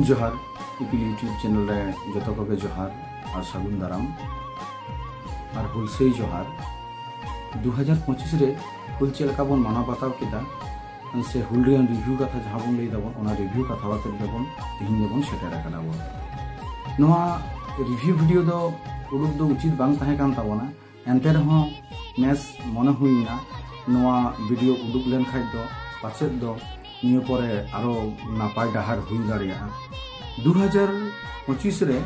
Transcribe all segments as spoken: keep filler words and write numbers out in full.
ᱡᱚᱦᱟᱨ, ᱤᱯᱤᱞ YouTube channel ᱨᱮ ᱡᱚᱛᱚ ᱠᱚᱜᱮ ᱡᱚᱦᱟᱨ ᱟᱨ ᱥᱟᱹᱜᱩᱱ ᱫᱟᱨᱟᱢ ᱟᱨ ᱦᱩᱞᱥᱟᱹᱭ ᱡᱚᱦᱟᱨ᱾ ᱫᱩ ᱦᱟᱡᱟᱨ ᱯᱚᱸᱪᱤᱥ ᱨᱮ ᱦᱩᱞ ᱪᱮᱫ ᱞᱮᱠᱟ ᱵᱚᱱ ᱢᱟᱱᱟᱣ ᱵᱟᱛᱟᱣ ᱠᱮᱫᱟ, ᱥᱮ ᱦᱩᱞ ᱨᱮᱭᱟᱜ ᱨᱤᱵᱷᱤᱭᱩ ᱠᱟᱛᱷᱟ ᱡᱟᱦᱟᱸ ᱵᱚᱱ ᱞᱟᱹᱭ ᱫᱟᱵᱚᱱ, ᱚᱱᱟ ᱨᱤᱵᱷᱤᱭᱩ ᱠᱟᱛᱷᱟ ᱟᱛᱮᱫ ᱜᱮᱵᱚᱱ ᱛᱮᱦᱮᱧ ᱫᱚᱵᱚᱱ ᱥᱮᱴᱮᱨ ᱟᱠᱟᱫᱟ ᱵᱚᱱ᱾ ᱱᱚᱣᱟ ᱨᱤᱵᱷᱤᱭᱩ ᱵᱷᱤᱰᱤᱭᱳ ᱫᱚ ᱩᱰᱩᱠ ᱫᱚ ᱩᱪᱤᱛ ᱵᱟᱝ ᱛᱟᱦᱮᱸ ᱠᱟᱱ ᱛᱟᱵᱚᱱᱟ, ᱮᱱᱛᱮ ᱨᱮᱦᱚᱸ ᱱᱮᱥ ᱢᱚᱱᱮ ᱦᱩᱭᱱᱟ ᱱᱚᱣᱟ ᱵᱷᱤᱰᱤᱭᱳ ᱩᱰᱩᱠ ᱞᱮᱱᱠᱷᱟᱡ ᱫᱚ ᱯᱟᱪᱮᱫ ᱫᱚ ᱱᱤᱭᱟᱹ ᱯᱚᱨᱮ ᱟᱨᱚ ᱱᱟᱯᱟᱭ ᱰᱟᱦᱟᱨ ᱦᱩᱭ ᱫᱟᱲᱮᱭᱟᱜᱼᱟ᱾ ᱫᱩ ᱦᱟᱡᱟᱨ ᱯᱚᱸᱪᱤᱥ ᱨᱮ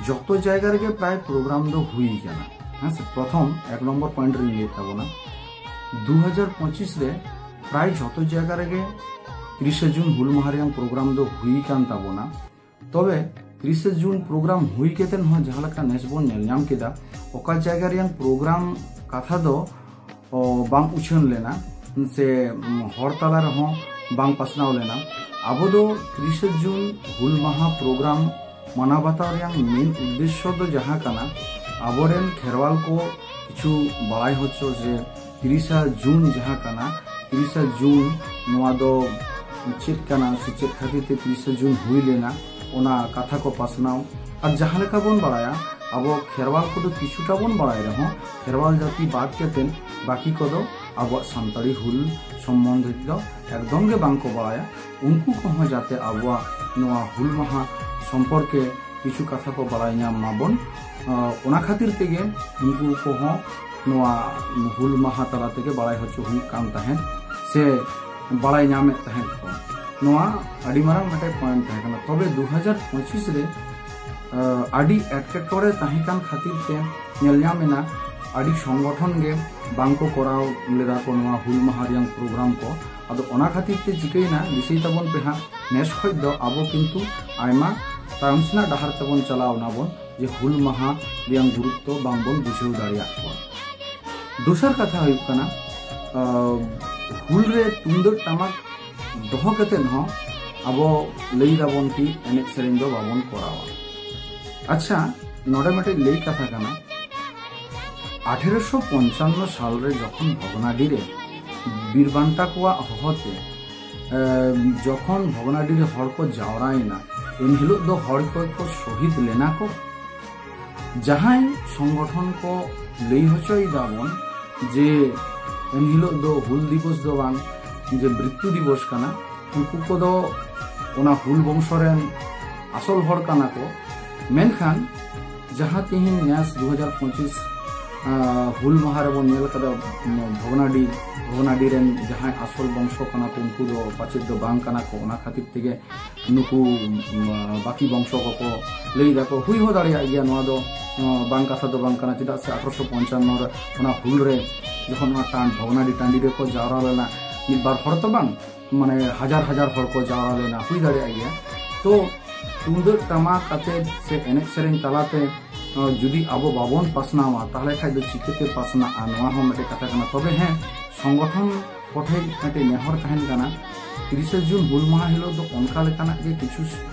ᱡᱚᱛᱚ ᱡᱟᱭᱜᱟ ᱨᱮᱜᱮ ᱯᱨᱟᱭ ᱯᱨᱳᱜᱨᱟᱢ ᱫᱚ ᱦᱩᱭ ᱠᱟᱱᱟ᱾ ᱦᱮᱸ ᱥᱮ, ᱯᱨᱚᱛᱷᱚᱢ ᱮᱠ ᱱᱚᱢᱵᱚᱨ ᱯᱚᱭᱮᱱᱴ ᱨᱤᱧ ᱞᱟᱹᱭᱮᱫ ᱛᱟᱵᱚᱱᱟ, ᱫᱩ ᱦᱟᱡᱟᱨ ᱯᱚᱸᱪᱤᱥ ᱨᱮ ᱯᱨᱟᱭ ᱡᱚᱛᱚ ᱡᱟᱭᱜᱟ ᱨᱮᱜᱮ ᱛᱤᱨᱤᱥᱟ ᱡᱩᱱ ᱦᱩᱞ ᱢᱟᱦᱟ ᱨᱮᱭᱟᱜ ᱯᱨᱳᱜᱨᱟᱢ ᱫᱚ ᱦᱩᱭ ᱠᱟᱱ ᱛᱟᱵᱚᱱᱟ᱾ ᱛᱚᱵᱮ ᱛᱤᱨᱤᱥᱟ ᱡᱩᱱ ᱯᱨᱳᱜᱨᱟᱢ ᱦᱩᱭ ᱠᱟᱛᱮ ᱦᱚᱸ ᱡᱟᱦᱟᱸ ᱞᱮᱠᱟ ᱱᱮᱥ ᱵᱚᱱ ᱧᱮᱞ ᱧᱟᱢ ᱠᱮᱫᱟ, ᱚᱠᱟ ᱡᱟᱭᱜᱟ ᱨᱮᱭᱟᱜ ᱯᱨᱳᱜᱨᱟᱢ ᱠᱟᱛᱷᱟ ᱫᱚ ᱚ, ᱵᱟᱝ ᱩᱪᱷᱟᱹᱱ ᱞᱮᱱᱟ, ᱥᱮ ᱩᱢ, ᱦᱚᱲ ᱛᱟᱞᱟ ᱨᱮᱦᱚᱸ ᱵᱟᱝ ᱯᱟᱥᱱᱟᱣ ᱞᱮᱱᱟ᱾ ᱟᱵᱚ ᱫᱚ ᱛᱤᱨᱤᱥᱟ ᱡᱩᱱ ᱦᱩᱞ ᱢᱟᱦᱟ ᱯᱨᱳᱜᱨᱟᱢ ᱢᱟᱱᱟᱣ ᱵᱟᱛᱟᱣ ᱨᱮᱭᱟᱜ ᱢᱮᱱ ᱩᱫᱽᱫᱮᱥᱥᱚ ᱫᱚ ᱡᱟᱦᱟᱸ ᱠᱟᱱᱟ, ᱟᱵᱚᱨᱮᱱ ᱠᱷᱮᱨᱣᱟᱞ ᱠᱚ ᱠᱤᱪᱷᱩ ᱵᱟᱲᱟᱭ ᱦᱚᱪᱚ ᱡᱮ ᱛᱤᱨᱤᱥᱟ ᱡᱩᱱ ᱡᱟᱦᱟᱸ ᱠᱟᱱᱟ, ᱛᱤᱨᱤᱥᱟ ᱡᱩᱱ ᱱᱚᱣᱟ ᱫᱚ ᱪᱮᱫ ᱠᱟᱱᱟ ᱥᱮ ᱪᱮᱫ ᱠᱷᱟᱹᱛᱤᱨ ᱛᱮ ᱛᱤᱨᱤᱥᱟ ᱡᱩᱱ ᱦᱩᱭ ᱞᱮᱱᱟ, ᱚᱱᱟ ᱠᱟᱛᱷᱟ ᱠᱚ ᱯᱟᱥᱱᱟᱣ᱾ ᱟᱨ ᱡᱟᱦᱟᱸ ᱞᱮᱠᱟ ᱵᱚᱱ ᱵᱟᱲᱟᱭᱟ, ᱟᱵᱚ ᱠᱷᱮᱨᱣᱟᱞ ᱠᱚᱫᱚ ᱠᱤᱪᱷᱩᱴᱟ ᱵᱚᱱ ᱵᱟᱲᱟᱭ ᱨᱮᱦᱚᱸ, ᱠᱷᱮᱨᱣᱟᱞ ᱡᱟᱹᱛᱤ ᱵᱟᱫ ᱠᱟᱛᱮ ᱵᱟᱹᱠᱤ ᱠᱚᱫᱚ ᱟᱵᱚᱣᱟᱜ ᱥᱟᱱᱛᱟᱲᱤ ᱦᱩᱞ ᱥᱚᱢᱵᱚᱱᱫᱷᱮ ᱫᱚ ᱮᱠᱫᱚᱢ ᱜᱮ ᱵᱟᱝ ᱠᱚ ᱵᱟᱲᱟᱭᱟ᱾ ᱩᱱᱠᱩ ᱠᱚᱦᱚᱸ ᱡᱟᱛᱮ ᱟᱵᱚᱣᱟᱜ ᱱᱚᱣᱟ ᱦᱩᱞ ᱢᱟᱦᱟ ᱥᱚᱢᱯᱚᱨᱠᱮ ᱠᱤᱪᱷᱩ ᱠᱟᱛᱷᱟ ᱠᱚ ᱵᱟᱲᱟᱭ ᱧᱟᱢ ᱢᱟᱵᱚᱱ, ᱟᱸ, ᱚᱱᱟ ᱠᱷᱟᱹᱛᱤᱨ ᱛᱮᱜᱮ ᱩᱱᱠᱩ ᱠᱚᱦᱚᱸ ᱱᱚᱣᱟ ᱦᱩᱞ ᱢᱟᱦᱟ ᱛᱟᱞᱟ ᱛᱮᱜᱮ ᱵᱟᱲᱟᱭ ᱦᱚᱪᱚ ᱦᱩᱭᱩᱜ ᱠᱟᱱ ᱛᱟᱦᱮᱸᱫ ᱥᱮ ᱵᱟᱲᱟᱭ ᱧᱟᱢᱮᱫ ᱛᱟᱦᱮᱸᱫ ᱠᱚ᱾ ᱱᱚᱣᱟ ᱟᱹᱰᱤ ᱢᱟᱨᱟᱝ ᱢᱤᱫᱴᱮᱱ ᱯᱚᱭᱮᱱᱴ ᱛᱟᱦᱮᱸ ᱠᱟᱱᱟ᱾ ᱛᱚᱵᱮ ᱫᱩ ᱦᱟᱡᱟᱨ ᱯᱚᱸᱪᱤᱥ ᱨᱮ, ᱟᱸ, ᱟᱹᱰᱤ ᱮᱴᱠᱮᱴᱚᱬᱮ ᱛᱟᱦᱮᱸ ᱠᱟᱱ ᱠᱷᱟᱹᱛᱤᱨ ᱛᱮ ᱧᱮᱞ ᱧᱟᱢ ᱮᱱᱟ, ᱟᱹᱰᱤ ᱥᱚᱝᱜᱚᱴᱷᱚᱱ ᱜᱮ ᱵᱟᱝ ᱠᱚ ᱠᱚᱨᱟᱣ ᱞᱮᱫᱟ ᱠᱚ ᱱᱚᱣᱟ ᱦᱩᱞ ᱢᱟᱦᱟ ᱨᱮᱭᱟᱜ ᱯᱨᱳᱜᱨᱟᱢ ᱠᱚ᱾ ᱟᱫᱚ ᱚᱱᱟ ᱠᱷᱟᱹᱛᱤᱨ ᱛᱮ ᱪᱤᱠᱟᱹᱭᱮᱱᱟ, ᱫᱤᱥᱟᱹᱭ ᱛᱟᱵᱚᱱ ᱯᱮ ᱦᱟᱸᱜ, ᱱᱮᱥ ᱠᱷᱚᱡ ᱫᱚ ᱟᱵᱚ ᱠᱤᱱᱛᱩ ᱟᱭᱢᱟ ᱛᱟᱭᱚᱢ ᱥᱮᱱᱟᱜ ᱰᱟᱦᱟᱨ ᱛᱮᱵᱚᱱ ᱪᱟᱞᱟᱣ ᱱᱟᱵᱚᱱ, ᱡᱮ ᱦᱩᱞ ᱢᱟᱦᱟ ᱨᱮᱭᱟᱜ ᱜᱩᱨᱩᱛᱛᱚ ᱵᱟᱝ ᱵᱚᱱ ᱵᱩᱡᱷᱟᱹᱣ ᱫᱟᱲᱮᱭᱟᱜ ᱠᱚᱣᱟ᱾ ᱫᱚᱥᱟᱨ ᱠᱟᱛᱷᱟ ᱦᱩᱭᱩᱜ ᱠᱟᱱᱟ, ᱟᱸ, ᱦᱩᱞ ᱨᱮ ᱛᱩᱢᱫᱟᱹᱜ ᱴᱟᱢᱟᱠ ᱫᱚᱦᱚ ᱠᱟᱛᱮᱫ ᱦᱚᱸ ᱟᱵᱚ ᱞᱟᱹᱭ ᱫᱟᱵᱚᱱ ᱠᱤ ᱮᱱᱮᱡ ᱥᱮᱨᱮᱧ ᱫᱚ ᱵᱟᱵᱚᱱ ᱠᱚᱨᱟᱣᱟ᱾ ᱟᱪᱪᱷᱟ, ᱱᱚᱰᱮ ᱢᱤᱫᱴᱮᱡ ᱞᱟᱹᱭ ᱠᱟᱛᱷᱟ ᱠᱟᱱᱟ, ᱟᱴᱷᱮᱨᱚᱥᱚ ᱯᱚᱧᱪᱟᱱᱱᱚ ᱥᱟᱞ ᱨᱮ ᱡᱚᱠᱷᱚᱱ ᱵᱷᱚᱜᱽᱱᱟᱰᱤ ᱨᱮ ᱵᱤᱨ ᱵᱟᱱᱴᱟ ᱠᱚᱣᱟᱜ ᱦᱚᱦᱚᱛᱮ ᱮ, ᱡᱚᱠᱷᱚᱱ ᱵᱷᱚᱜᱽᱱᱟᱰᱤ ᱨᱮ ᱦᱚᱲ ᱠᱚ ᱡᱟᱣᱨᱟᱭᱮᱱᱟ, ᱮᱱᱦᱤᱞᱳᱜ ᱫᱚ ᱦᱚᱲ ᱠᱚ ᱠᱚ ᱥᱚᱦᱤᱫ ᱞᱮᱱᱟ ᱠᱚ᱾ ᱡᱟᱦᱟᱸᱭ ᱥᱚᱝᱜᱚᱴᱷᱚᱱ ᱠᱚ ᱞᱟᱹᱭ ᱦᱚᱪᱚᱭᱮᱫᱟ ᱵᱚᱱ ᱡᱮ ᱮᱱᱦᱤᱞᱳᱜ ᱫᱚ ᱦᱩᱞ ᱫᱤᱵᱚᱥ ᱫᱚ ᱵᱟᱝ, ᱡᱮ ᱢᱨᱤᱛᱭᱩ ᱫᱤᱵᱚᱥ ᱠᱟᱱᱟ, ᱩᱱᱠᱩ ᱠᱚᱫᱚ ᱚᱱᱟ ᱦᱩᱞ ᱵᱚᱝᱥᱚ ᱨᱮᱱ ᱟᱥᱚᱞ ᱦᱚᱲ ᱠᱟᱱᱟ ᱠᱚ᱾ ᱢᱮᱱᱠᱷᱟᱱ ᱡᱟᱦᱟᱸ ᱛᱮᱦᱮᱧ ᱱᱮᱥ ᱫᱩ ᱦᱟᱡᱟᱨ ᱯᱚᱸᱪᱤᱥ, ᱟᱸ, ᱦᱩᱞ ᱢᱟᱦᱟ ᱨᱮᱵᱚᱱ ᱧᱮᱞ ᱠᱟᱫᱟ, ᱩᱢ, ᱵᱷᱚᱜᱽᱱᱟᱰᱤ, ᱵᱷᱚᱜᱽᱱᱟᱰᱤ ᱨᱮᱱ ᱡᱟᱦᱟᱸᱭ ᱟᱥᱚᱞ ᱵᱚᱝᱥᱚ ᱠᱟᱱᱟ ᱠᱚ, ᱩᱱᱠᱩ ᱫᱚ ᱯᱟᱪᱮᱫ ᱫᱚ ᱵᱟᱝ ᱠᱟᱱᱟ ᱠᱚ᱾ ᱚᱱᱟ ᱠᱷᱟᱹᱛᱤᱨ ᱛᱮᱜᱮ ᱱᱩᱠᱩ, ᱩᱢ, ᱵᱟᱹᱠᱤ ᱵᱚᱝᱥᱚ ᱠᱚᱠᱚ ᱞᱟᱹᱭ ᱫᱟᱠᱚ᱾ ᱦᱩᱭ ᱦᱚᱸ ᱫᱟᱲᱮᱭᱟᱜ ᱜᱮᱭᱟ, ᱱᱚᱣᱟ ᱫᱚ, ᱟᱸ, ᱵᱟᱝ ᱠᱟᱛᱷᱟ ᱫᱚ ᱵᱟᱝ ᱠᱟᱱᱟ᱾ ᱪᱮᱫᱟᱜ ᱥᱮ ᱟᱴᱷᱨᱚᱥᱚ ᱯᱚᱧᱪᱟᱱᱱᱚ ᱨᱮ ᱚᱱᱟ ᱦᱩᱞ ᱨᱮ ᱡᱚᱠᱷᱚᱱ ᱚᱱᱟ ᱴᱟᱸᱰ, ᱵᱷᱚᱜᱽᱱᱟᱰᱤ ᱴᱟᱺᱰᱤ ᱨᱮᱠᱚ ᱡᱟᱣᱨᱟ ᱞᱮᱱᱟ, ᱢᱤᱫ ᱵᱟᱨ ᱦᱚᱲ ᱛᱚ ᱵᱟᱝ, ᱢᱟᱱᱮ ᱦᱟᱡᱟᱨ ᱦᱟᱡᱟᱨ ᱦᱚᱲ ᱠᱚ ᱡᱟᱣᱨᱟ ᱞᱮᱱᱟ, ᱦᱩᱭ ᱫᱟᱲᱮᱭᱟᱜ ᱜᱮᱭᱟ᱾ ᱛᱚ ᱛᱩᱢᱫᱟᱹᱜ ᱴᱟᱢᱟᱠ ᱟᱛᱮ ᱥᱮ ᱮᱱᱮᱡ ᱥᱮᱨᱮᱧ ᱛᱟᱞᱟᱛᱮ, ᱟᱸ, ᱡᱩᱫᱤ ᱟᱵᱚ ᱵᱟᱵᱚᱱ ᱯᱟᱥᱱᱟᱣᱟ, ᱛᱟᱦᱚᱞᱮ ᱠᱷᱟᱡ ᱫᱚ ᱪᱤᱠᱟᱹᱛᱮ ᱯᱟᱥᱱᱟᱜᱼᱟ? ᱱᱚᱣᱟ ᱦᱚᱸ ᱢᱤᱫᱴᱮᱡ ᱠᱟᱛᱷᱟ ᱠᱟᱱᱟ᱾ ᱛᱚᱵᱮ ᱦᱮᱸ, ᱥᱚᱝᱜᱚᱴᱷᱚᱱ ᱠᱚᱴᱷᱮᱡ ᱢᱤᱫᱴᱮᱡ ᱱᱮᱦᱚᱨ ᱛᱟᱦᱮᱱ ᱠᱟᱱᱟ, ᱛᱤᱨᱤᱥᱮ ᱡᱩᱱ ᱦᱩᱞ ᱢᱟᱦᱟ ᱦᱤᱞᱳᱜ ᱫᱚ ᱚᱱᱠᱟ ᱞᱮᱠᱟᱱᱟᱜ ᱜᱮ ᱠᱤᱪᱷᱩ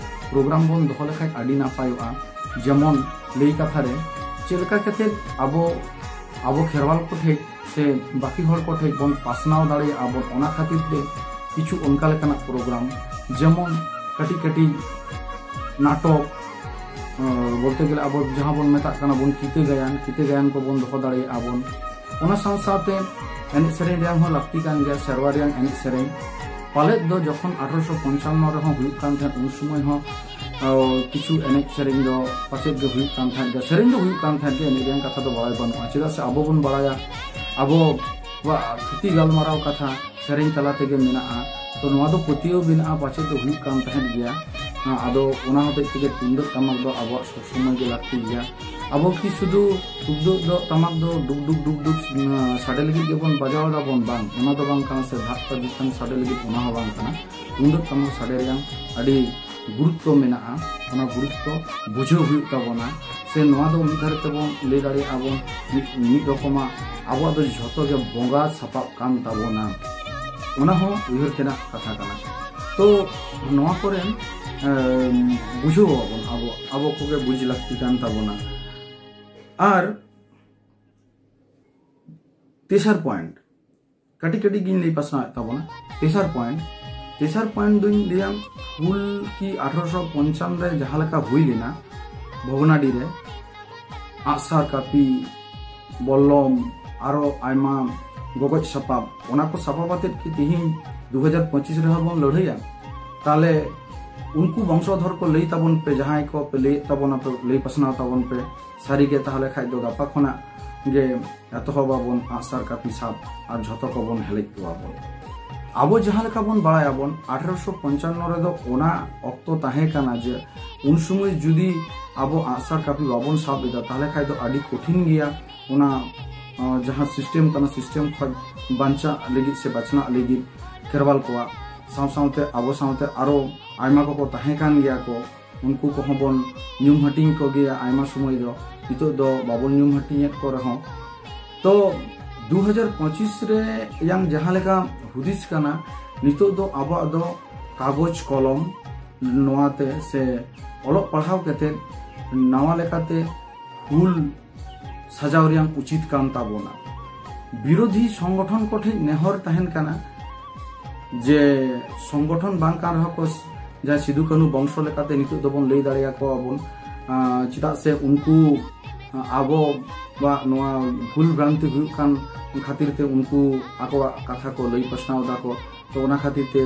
ᱯᱨᱳᱜᱨᱟᱢ ᱵᱚᱱ ᱫᱚᱦᱚ ᱞᱮᱠᱷᱟᱡ ᱟᱹᱰᱤ ᱱᱟᱯᱟᱭᱚᱜᱼᱟ᱾ ᱡᱮᱢᱚᱱ ᱞᱟᱹᱭ ᱠᱟᱛᱷᱟ ᱨᱮ ᱪᱮᱫ ᱞᱮᱠᱟ ᱠᱟᱛᱮ ᱟᱵᱚ, ᱟᱵᱚ ᱠᱷᱮᱨᱣᱟᱞ ᱠᱚᱴᱷᱮᱡ ᱥᱮ ᱵᱟᱹᱠᱤ ᱦᱚᱲ ᱠᱚᱴᱷᱮᱡ ᱵᱚᱱ ᱯᱟᱥᱱᱟᱣ ᱫᱟᱲᱮᱭᱟᱜᱼᱟ ᱵᱚᱱ, ᱚᱱᱟ ᱠᱷᱟᱹᱛᱤᱨ ᱛᱮ ᱠᱤᱪᱷᱩ ᱚᱱᱠᱟ ᱞᱮᱠᱟᱱᱟᱜ ᱯᱨᱳᱜᱨᱟᱢ, ᱡᱮᱢᱚᱱ ᱠᱟᱹᱴᱤᱡ ᱠᱟᱹᱴᱤᱡ ᱱᱟᱴᱚᱠ, ᱟᱸ, ᱵᱚᱞᱛᱮ ᱜᱮᱞᱮ ᱟᱵᱚ ᱡᱟᱦᱟᱸ ᱵᱚᱱ ᱢᱮᱛᱟᱜ ᱠᱟᱱᱟ ᱵᱚᱱ ᱠᱤᱛᱟᱹ ᱜᱟᱭᱟᱱ, ᱠᱤᱛᱟᱹ ᱜᱟᱭᱟᱱ ᱠᱚᱵᱚᱱ ᱫᱚᱦᱚ ᱫᱟᱲᱮᱭᱟᱜᱼᱟ ᱵᱚᱱ᱾ ᱚᱱᱟ ᱥᱟᱶ ᱥᱟᱶᱛᱮ ᱮᱱᱮᱡ ᱥᱮᱨᱮᱧ ᱨᱮᱭᱟᱜ ᱦᱚᱸ ᱞᱟᱹᱠᱛᱤ ᱠᱟᱱ ᱜᱮᱭᱟ, ᱥᱮᱨᱣᱟ ᱨᱮᱭᱟᱜ ᱮᱱᱮᱡ ᱥᱮᱨᱮᱧ᱾ ᱯᱟᱞᱮᱫ ᱫᱚ ᱡᱚᱠᱷᱚᱱ ᱟᱴᱷᱨᱚᱥᱚ ᱯᱚᱧᱪᱟᱱᱱᱚ ᱨᱮᱦᱚᱸ ᱦᱩᱭᱩᱜ ᱠᱟᱱ ᱛᱟᱦᱮᱸᱫ, ᱩᱱ ᱥᱚᱢᱚᱭ ᱦᱚᱸ, ᱟᱸ, ᱠᱤᱪᱷᱩ ᱮᱱᱮᱡ ᱥᱮᱨᱮᱧ ᱫᱚ ᱯᱟᱪᱮᱫ ᱜᱮ ᱦᱩᱭᱩᱜ ᱠᱟᱱ ᱛᱟᱦᱮᱸᱫ ᱜᱮᱭᱟ, ᱥᱮᱨᱮᱧ ᱫᱚ ᱦᱩᱭᱩᱜ ᱠᱟᱱ ᱛᱟᱦᱮᱸᱫ ᱜᱮᱭᱟ, ᱮᱱᱮᱡ ᱨᱮᱭᱟᱜ ᱠᱟᱛᱷᱟ ᱫᱚ ᱵᱟᱲᱟᱭ ᱵᱟᱹᱱᱩᱜᱼᱟ᱾ ᱪᱮᱫᱟᱜ ᱥᱮ ᱟᱵᱚ ᱵᱚᱱ ᱵᱟᱲᱟᱭᱟ, ᱟᱵᱚᱣᱟᱜ ᱛᱷᱩᱛᱤ ᱜᱟᱞᱢᱟᱨᱟᱣ ᱠᱟᱛᱷᱟ ᱥᱮᱨᱮᱧ ᱛᱟᱞᱟ ᱛᱮᱜᱮ ᱢᱮᱱᱟᱜᱼᱟ᱾ ᱛᱚ ᱱᱚᱣᱟ ᱫᱚ ᱯᱟᱹᱛᱭᱟᱹᱣ ᱢᱮᱱᱟᱜᱼᱟ, ᱯᱟᱪᱮᱫ ᱫᱚ ᱦᱩᱭᱩᱜ ᱠᱟᱱ ᱛᱟᱦᱮᱸᱫ ᱜᱮᱭᱟ᱾ ᱟᱫᱚ ᱚᱱᱟ ᱦᱚᱛᱮᱡ ᱛᱮᱜᱮ ᱛᱩᱢᱫᱟᱹᱜ ᱴᱟᱢᱟᱠ ᱫᱚ ᱟᱵᱚᱣᱟᱜ ᱥᱚᱵ ᱥᱚᱢᱚᱭ ᱜᱮ ᱞᱟᱹᱠᱛᱤ ᱜᱮᱭᱟ᱾ ᱟᱵᱚ ᱠᱤ ᱥᱩᱫᱷᱩ ᱛᱩᱢᱫᱟᱹᱜ ᱫᱚ, ᱴᱟᱢᱟᱠ ᱫᱚ ᱰᱩᱜ ᱰᱩᱜ ᱰᱩᱜ ᱰᱩᱜ, ᱩᱸ, ᱥᱟᱰᱮ ᱞᱟᱹᱜᱤᱫ ᱜᱮᱵᱚᱱ ᱵᱟᱡᱟᱣ ᱫᱟᱵᱚᱱ? ᱵᱟᱝ, ᱚᱱᱟ ᱫᱚ ᱵᱟᱝ ᱠᱟᱱᱟ᱾ ᱥᱮ ᱫᱷᱟᱠ ᱯᱟᱹᱡᱤ ᱠᱷᱟᱱ ᱥᱟᱰᱮ ᱞᱟᱹᱜᱤᱫ, ᱚᱱᱟ ᱦᱚᱸ ᱵᱟᱝ ᱠᱟᱱᱟ᱾ ᱛᱩᱢᱫᱟᱹᱜ ᱴᱟᱢᱟᱠ ᱥᱟᱰᱮ ᱨᱮᱭᱟᱜ ᱟᱹᱰᱤ ᱜᱩᱨᱩᱛᱛᱚ ᱢᱮᱱᱟᱜᱼᱟ, ᱚᱱᱟ ᱜᱩᱨᱩᱛᱛᱚ ᱵᱩᱡᱷᱟᱹᱣ ᱦᱩᱭᱩᱜ ᱛᱟᱵᱚᱱᱟ᱾ ᱥᱮ ᱱᱚᱣᱟ ᱫᱚ ᱢᱤᱫ ᱫᱷᱟᱨᱮ ᱛᱮᱵᱚᱱ ᱞᱟᱹᱭ ᱫᱟᱲᱮᱭᱟᱜᱼᱟ ᱵᱚᱱ, ᱢᱤᱫ, ᱢᱤᱫ ᱨᱚᱠᱚᱢᱟᱜ ᱟᱵᱚᱣᱟᱜ ᱫᱚ ᱡᱷᱚᱛᱚ ᱜᱮ ᱵᱚᱸᱜᱟ ᱥᱟᱯᱟᱵ ᱠᱟᱱ ᱛᱟᱵᱚᱱᱟ᱾ ᱚᱱᱟ ᱦᱚᱸ ᱩᱭᱦᱟᱹᱨ ᱛᱮᱱᱟᱜ ᱠᱟᱛᱷᱟ ᱠᱟᱱᱟ᱾ ᱛᱚ ᱱᱚᱣᱟ ᱠᱚᱨᱮ, ᱮᱢ, ᱵᱩᱡᱷᱟᱹᱣ ᱟᱵᱚᱱ, ᱟᱵᱚ, ᱟᱵᱚ ᱠᱚᱜᱮ ᱵᱩᱡᱽ ᱞᱟᱹᱠᱛᱤ ᱠᱟᱱ ᱛᱟᱵᱚᱱᱟ᱾ ᱟᱨ ᱛᱮᱥᱟᱨ ᱯᱚᱭᱮᱱᱴ, ᱠᱟᱹᱴᱤᱡ ᱠᱟᱹᱴᱤᱡ ᱜᱤᱧ ᱞᱟᱹᱭ ᱯᱟᱥᱱᱟᱣᱮᱫ ᱛᱟᱵᱚᱱᱟ᱾ ᱛᱮᱥᱟᱨ ᱯᱚᱭᱮᱱᱴ, ᱛᱮᱥᱟᱨ ᱯᱚᱭᱮᱱᱴ ᱫᱚᱧ ᱞᱟᱹᱭᱟ, ᱦᱩᱞ ᱠᱤ ᱟᱴᱷᱨᱚᱥᱚ ᱯᱚᱧᱪᱟᱱᱱᱚ ᱨᱮ ᱡᱟᱦᱟᱸ ᱞᱮᱠᱟ ᱦᱩᱭ ᱞᱮᱱᱟ ᱵᱷᱚᱜᱽᱱᱟᱰᱤ ᱨᱮ, ᱟᱜᱼᱥᱟᱨ ᱠᱟᱹᱯᱤ, ᱵᱚᱞᱞᱚᱢ, ᱟᱨᱚ ᱟᱭᱢᱟ ᱜᱚᱜᱚᱡ ᱥᱟᱯᱟᱵ, ᱚᱱᱟ ᱠᱚ ᱥᱟᱯᱟᱵ ᱟᱛᱮᱫ ᱠᱤ ᱛᱤᱦᱤᱧ ᱫᱩ ᱦᱟᱡᱟᱨ ᱯᱚᱸᱪᱤᱥ ᱨᱮᱦᱚᱸ ᱵᱚᱱ ᱞᱟᱹᱲᱦᱟᱹᱭᱟ? ᱛᱟᱦᱞᱮ ᱩᱱᱠᱩ ᱵᱚᱝᱥᱚᱫᱷᱚᱨ ᱠᱚ ᱞᱟᱹᱭ ᱛᱟᱵᱚᱱ ᱯᱮ, ᱡᱟᱦᱟᱸᱭ ᱠᱚ ᱯᱮ ᱞᱟᱹᱭᱮᱫ ᱛᱟᱵᱚᱱᱟ, ᱯᱮ ᱞᱟᱹᱭ ᱯᱟᱥᱱᱟᱣ ᱛᱟᱵᱚᱱ ᱯᱮ᱾ ᱥᱟᱹᱨᱤᱜᱮ ᱛᱟᱦᱞᱮ ᱠᱷᱟᱡ ᱫᱚ ᱜᱟᱯᱟ ᱠᱷᱚᱱᱟᱜ ᱜᱮ ᱮᱛᱚᱦᱚᱵ ᱟᱵᱚᱱ ᱟᱜᱼᱥᱟᱨ ᱠᱟᱹᱯᱤ ᱥᱟᱵ ᱟᱨ ᱡᱷᱚᱛᱚ ᱠᱚᱵᱚᱱ ᱦᱮᱞᱮᱡ ᱠᱚᱣᱟ ᱵᱚᱱ᱾ ᱟᱵᱚ ᱡᱟᱦᱟᱸ ᱞᱮᱠᱟ ᱵᱚᱱ ᱵᱟᱲᱟᱭᱟᱵᱚᱱ, ᱟᱴᱷᱨᱚᱥᱚ ᱯᱚᱧᱪᱟᱱᱱᱚ ᱨᱮᱫᱚ ᱚᱱᱟ ᱚᱠᱛᱚ ᱛᱟᱦᱮᱸ ᱠᱟᱱᱟ ᱡᱮ ᱩᱱ ᱥᱚᱢᱚᱭ ᱡᱩᱫᱤ ᱟᱵᱚ ᱟᱜᱼᱥᱟᱨ ᱠᱟᱹᱯᱤ ᱵᱟᱵᱚᱱ ᱥᱟᱵ ᱮᱫᱟ, ᱛᱟᱦᱞᱮ ᱠᱷᱟᱡ ᱫᱚ ᱟᱹᱰᱤ ᱠᱚᱴᱷᱤᱱ ᱜᱮᱭᱟ ᱚᱱᱟ, ᱟᱸ, ᱡᱟᱦᱟᱸ ᱥᱤᱥᱴᱮᱢ ᱠᱟᱱᱟ, ᱥᱤᱥᱴᱮᱢ ᱠᱷᱚᱱ ᱵᱟᱧᱪᱟᱜ ᱞᱟᱹᱜᱤᱫ ᱥᱮ ᱵᱟᱪᱷᱱᱟᱜ ᱞᱟᱹᱜᱤᱫ ᱠᱷᱮᱨᱣᱟᱞ ᱠᱚᱣᱟᱜ ᱥᱟᱶ ᱥᱟᱶᱛᱮ ᱟᱵᱚ ᱥᱟᱶᱛᱮ ᱟᱨᱚ ᱟᱭᱢᱟ ᱠᱚᱠᱚ ᱛᱟᱦᱮᱸ ᱠᱟᱱ ᱜᱮᱭᱟ ᱠᱚ, ᱩᱱᱠᱩ ᱠᱚᱦᱚᱸ ᱵᱚᱱ ᱧᱩᱢ ᱦᱟᱹᱴᱤᱧ ᱠᱚᱜᱮᱭᱟ ᱟᱭᱢᱟ ᱥᱚᱢᱚᱭ ᱫᱚ᱾ ᱱᱤᱛᱚᱜ ᱫᱚ ᱵᱟᱵᱚᱱ ᱧᱩᱢ ᱦᱟᱹᱴᱤᱧᱮᱫ ᱠᱚ ᱨᱮᱦᱚᱸ, ᱛᱚ ᱫᱩ ᱦᱟᱡᱟᱨ ᱯᱚᱸᱪᱤᱥ ᱨᱮ ᱭᱟᱝ ᱡᱟᱦᱟᱸ ᱞᱮᱠᱟ ᱦᱩᱫᱤᱥ ᱠᱟᱱᱟ, ᱱᱤᱛᱚᱜ ᱫᱚ ᱟᱵᱚᱣᱟᱜ ᱫᱚ ᱠᱟᱜᱚᱡᱽ ᱠᱚᱞᱚᱢ ᱱᱚᱣᱟᱛᱮ ᱥᱮ ᱚᱞᱚᱜ ᱯᱟᱲᱦᱟᱣ ᱠᱟᱛᱮ ᱱᱟᱣᱟ ᱞᱮᱠᱟᱛᱮ ᱦᱩᱞ ᱥᱟᱡᱟᱣ ᱨᱮᱭᱟᱝ ᱩᱪᱤᱛ ᱠᱟᱱ ᱛᱟᱵᱚᱱᱟ᱾ ᱵᱤᱨᱳᱫᱷᱤ ᱥᱚᱝᱜᱚᱴᱷᱚᱱ ᱠᱚᱴᱷᱮᱱ ᱱᱮᱦᱚᱨ ᱛᱟᱦᱮᱱ ᱠᱟᱱᱟ ᱡᱮ ᱥᱚᱝᱜᱚᱴᱷᱚᱱ ᱵᱟᱝ ᱠᱟᱱ ᱨᱮᱦᱚᱸ ᱠᱚ, ᱡᱟᱦᱟᱸ ᱥᱤᱫᱩ ᱠᱟᱹᱱᱦᱩ ᱵᱚᱝᱥᱚ ᱞᱮᱠᱟᱛᱮ ᱱᱤᱛᱚᱜ ᱫᱚᱵᱚᱱ ᱞᱟᱹᱭ ᱫᱟᱲᱮᱭᱟᱠᱚᱣᱟ ᱵᱚᱱ, ᱟᱸ, ᱪᱮᱫᱟᱜ ᱥᱮ ᱩᱱᱠᱩ, ᱟᱸ, ᱟᱵᱚᱣᱟᱜ ᱱᱚᱣᱟ ᱵᱷᱩᱞ ᱵᱷᱨᱟᱱᱛᱤ ᱦᱩᱭᱩᱜ ᱠᱟᱱ ᱠᱷᱟᱹᱛᱤᱨ ᱛᱮ ᱩᱱᱠᱩ ᱟᱠᱚᱣᱟᱜ ᱠᱟᱛᱷᱟ ᱠᱚ ᱞᱟᱹᱭ ᱯᱟᱥᱱᱟᱣ ᱫᱟᱠᱚ᱾ ᱛᱚ ᱚᱱᱟ ᱠᱷᱟᱹᱛᱤᱨ ᱛᱮ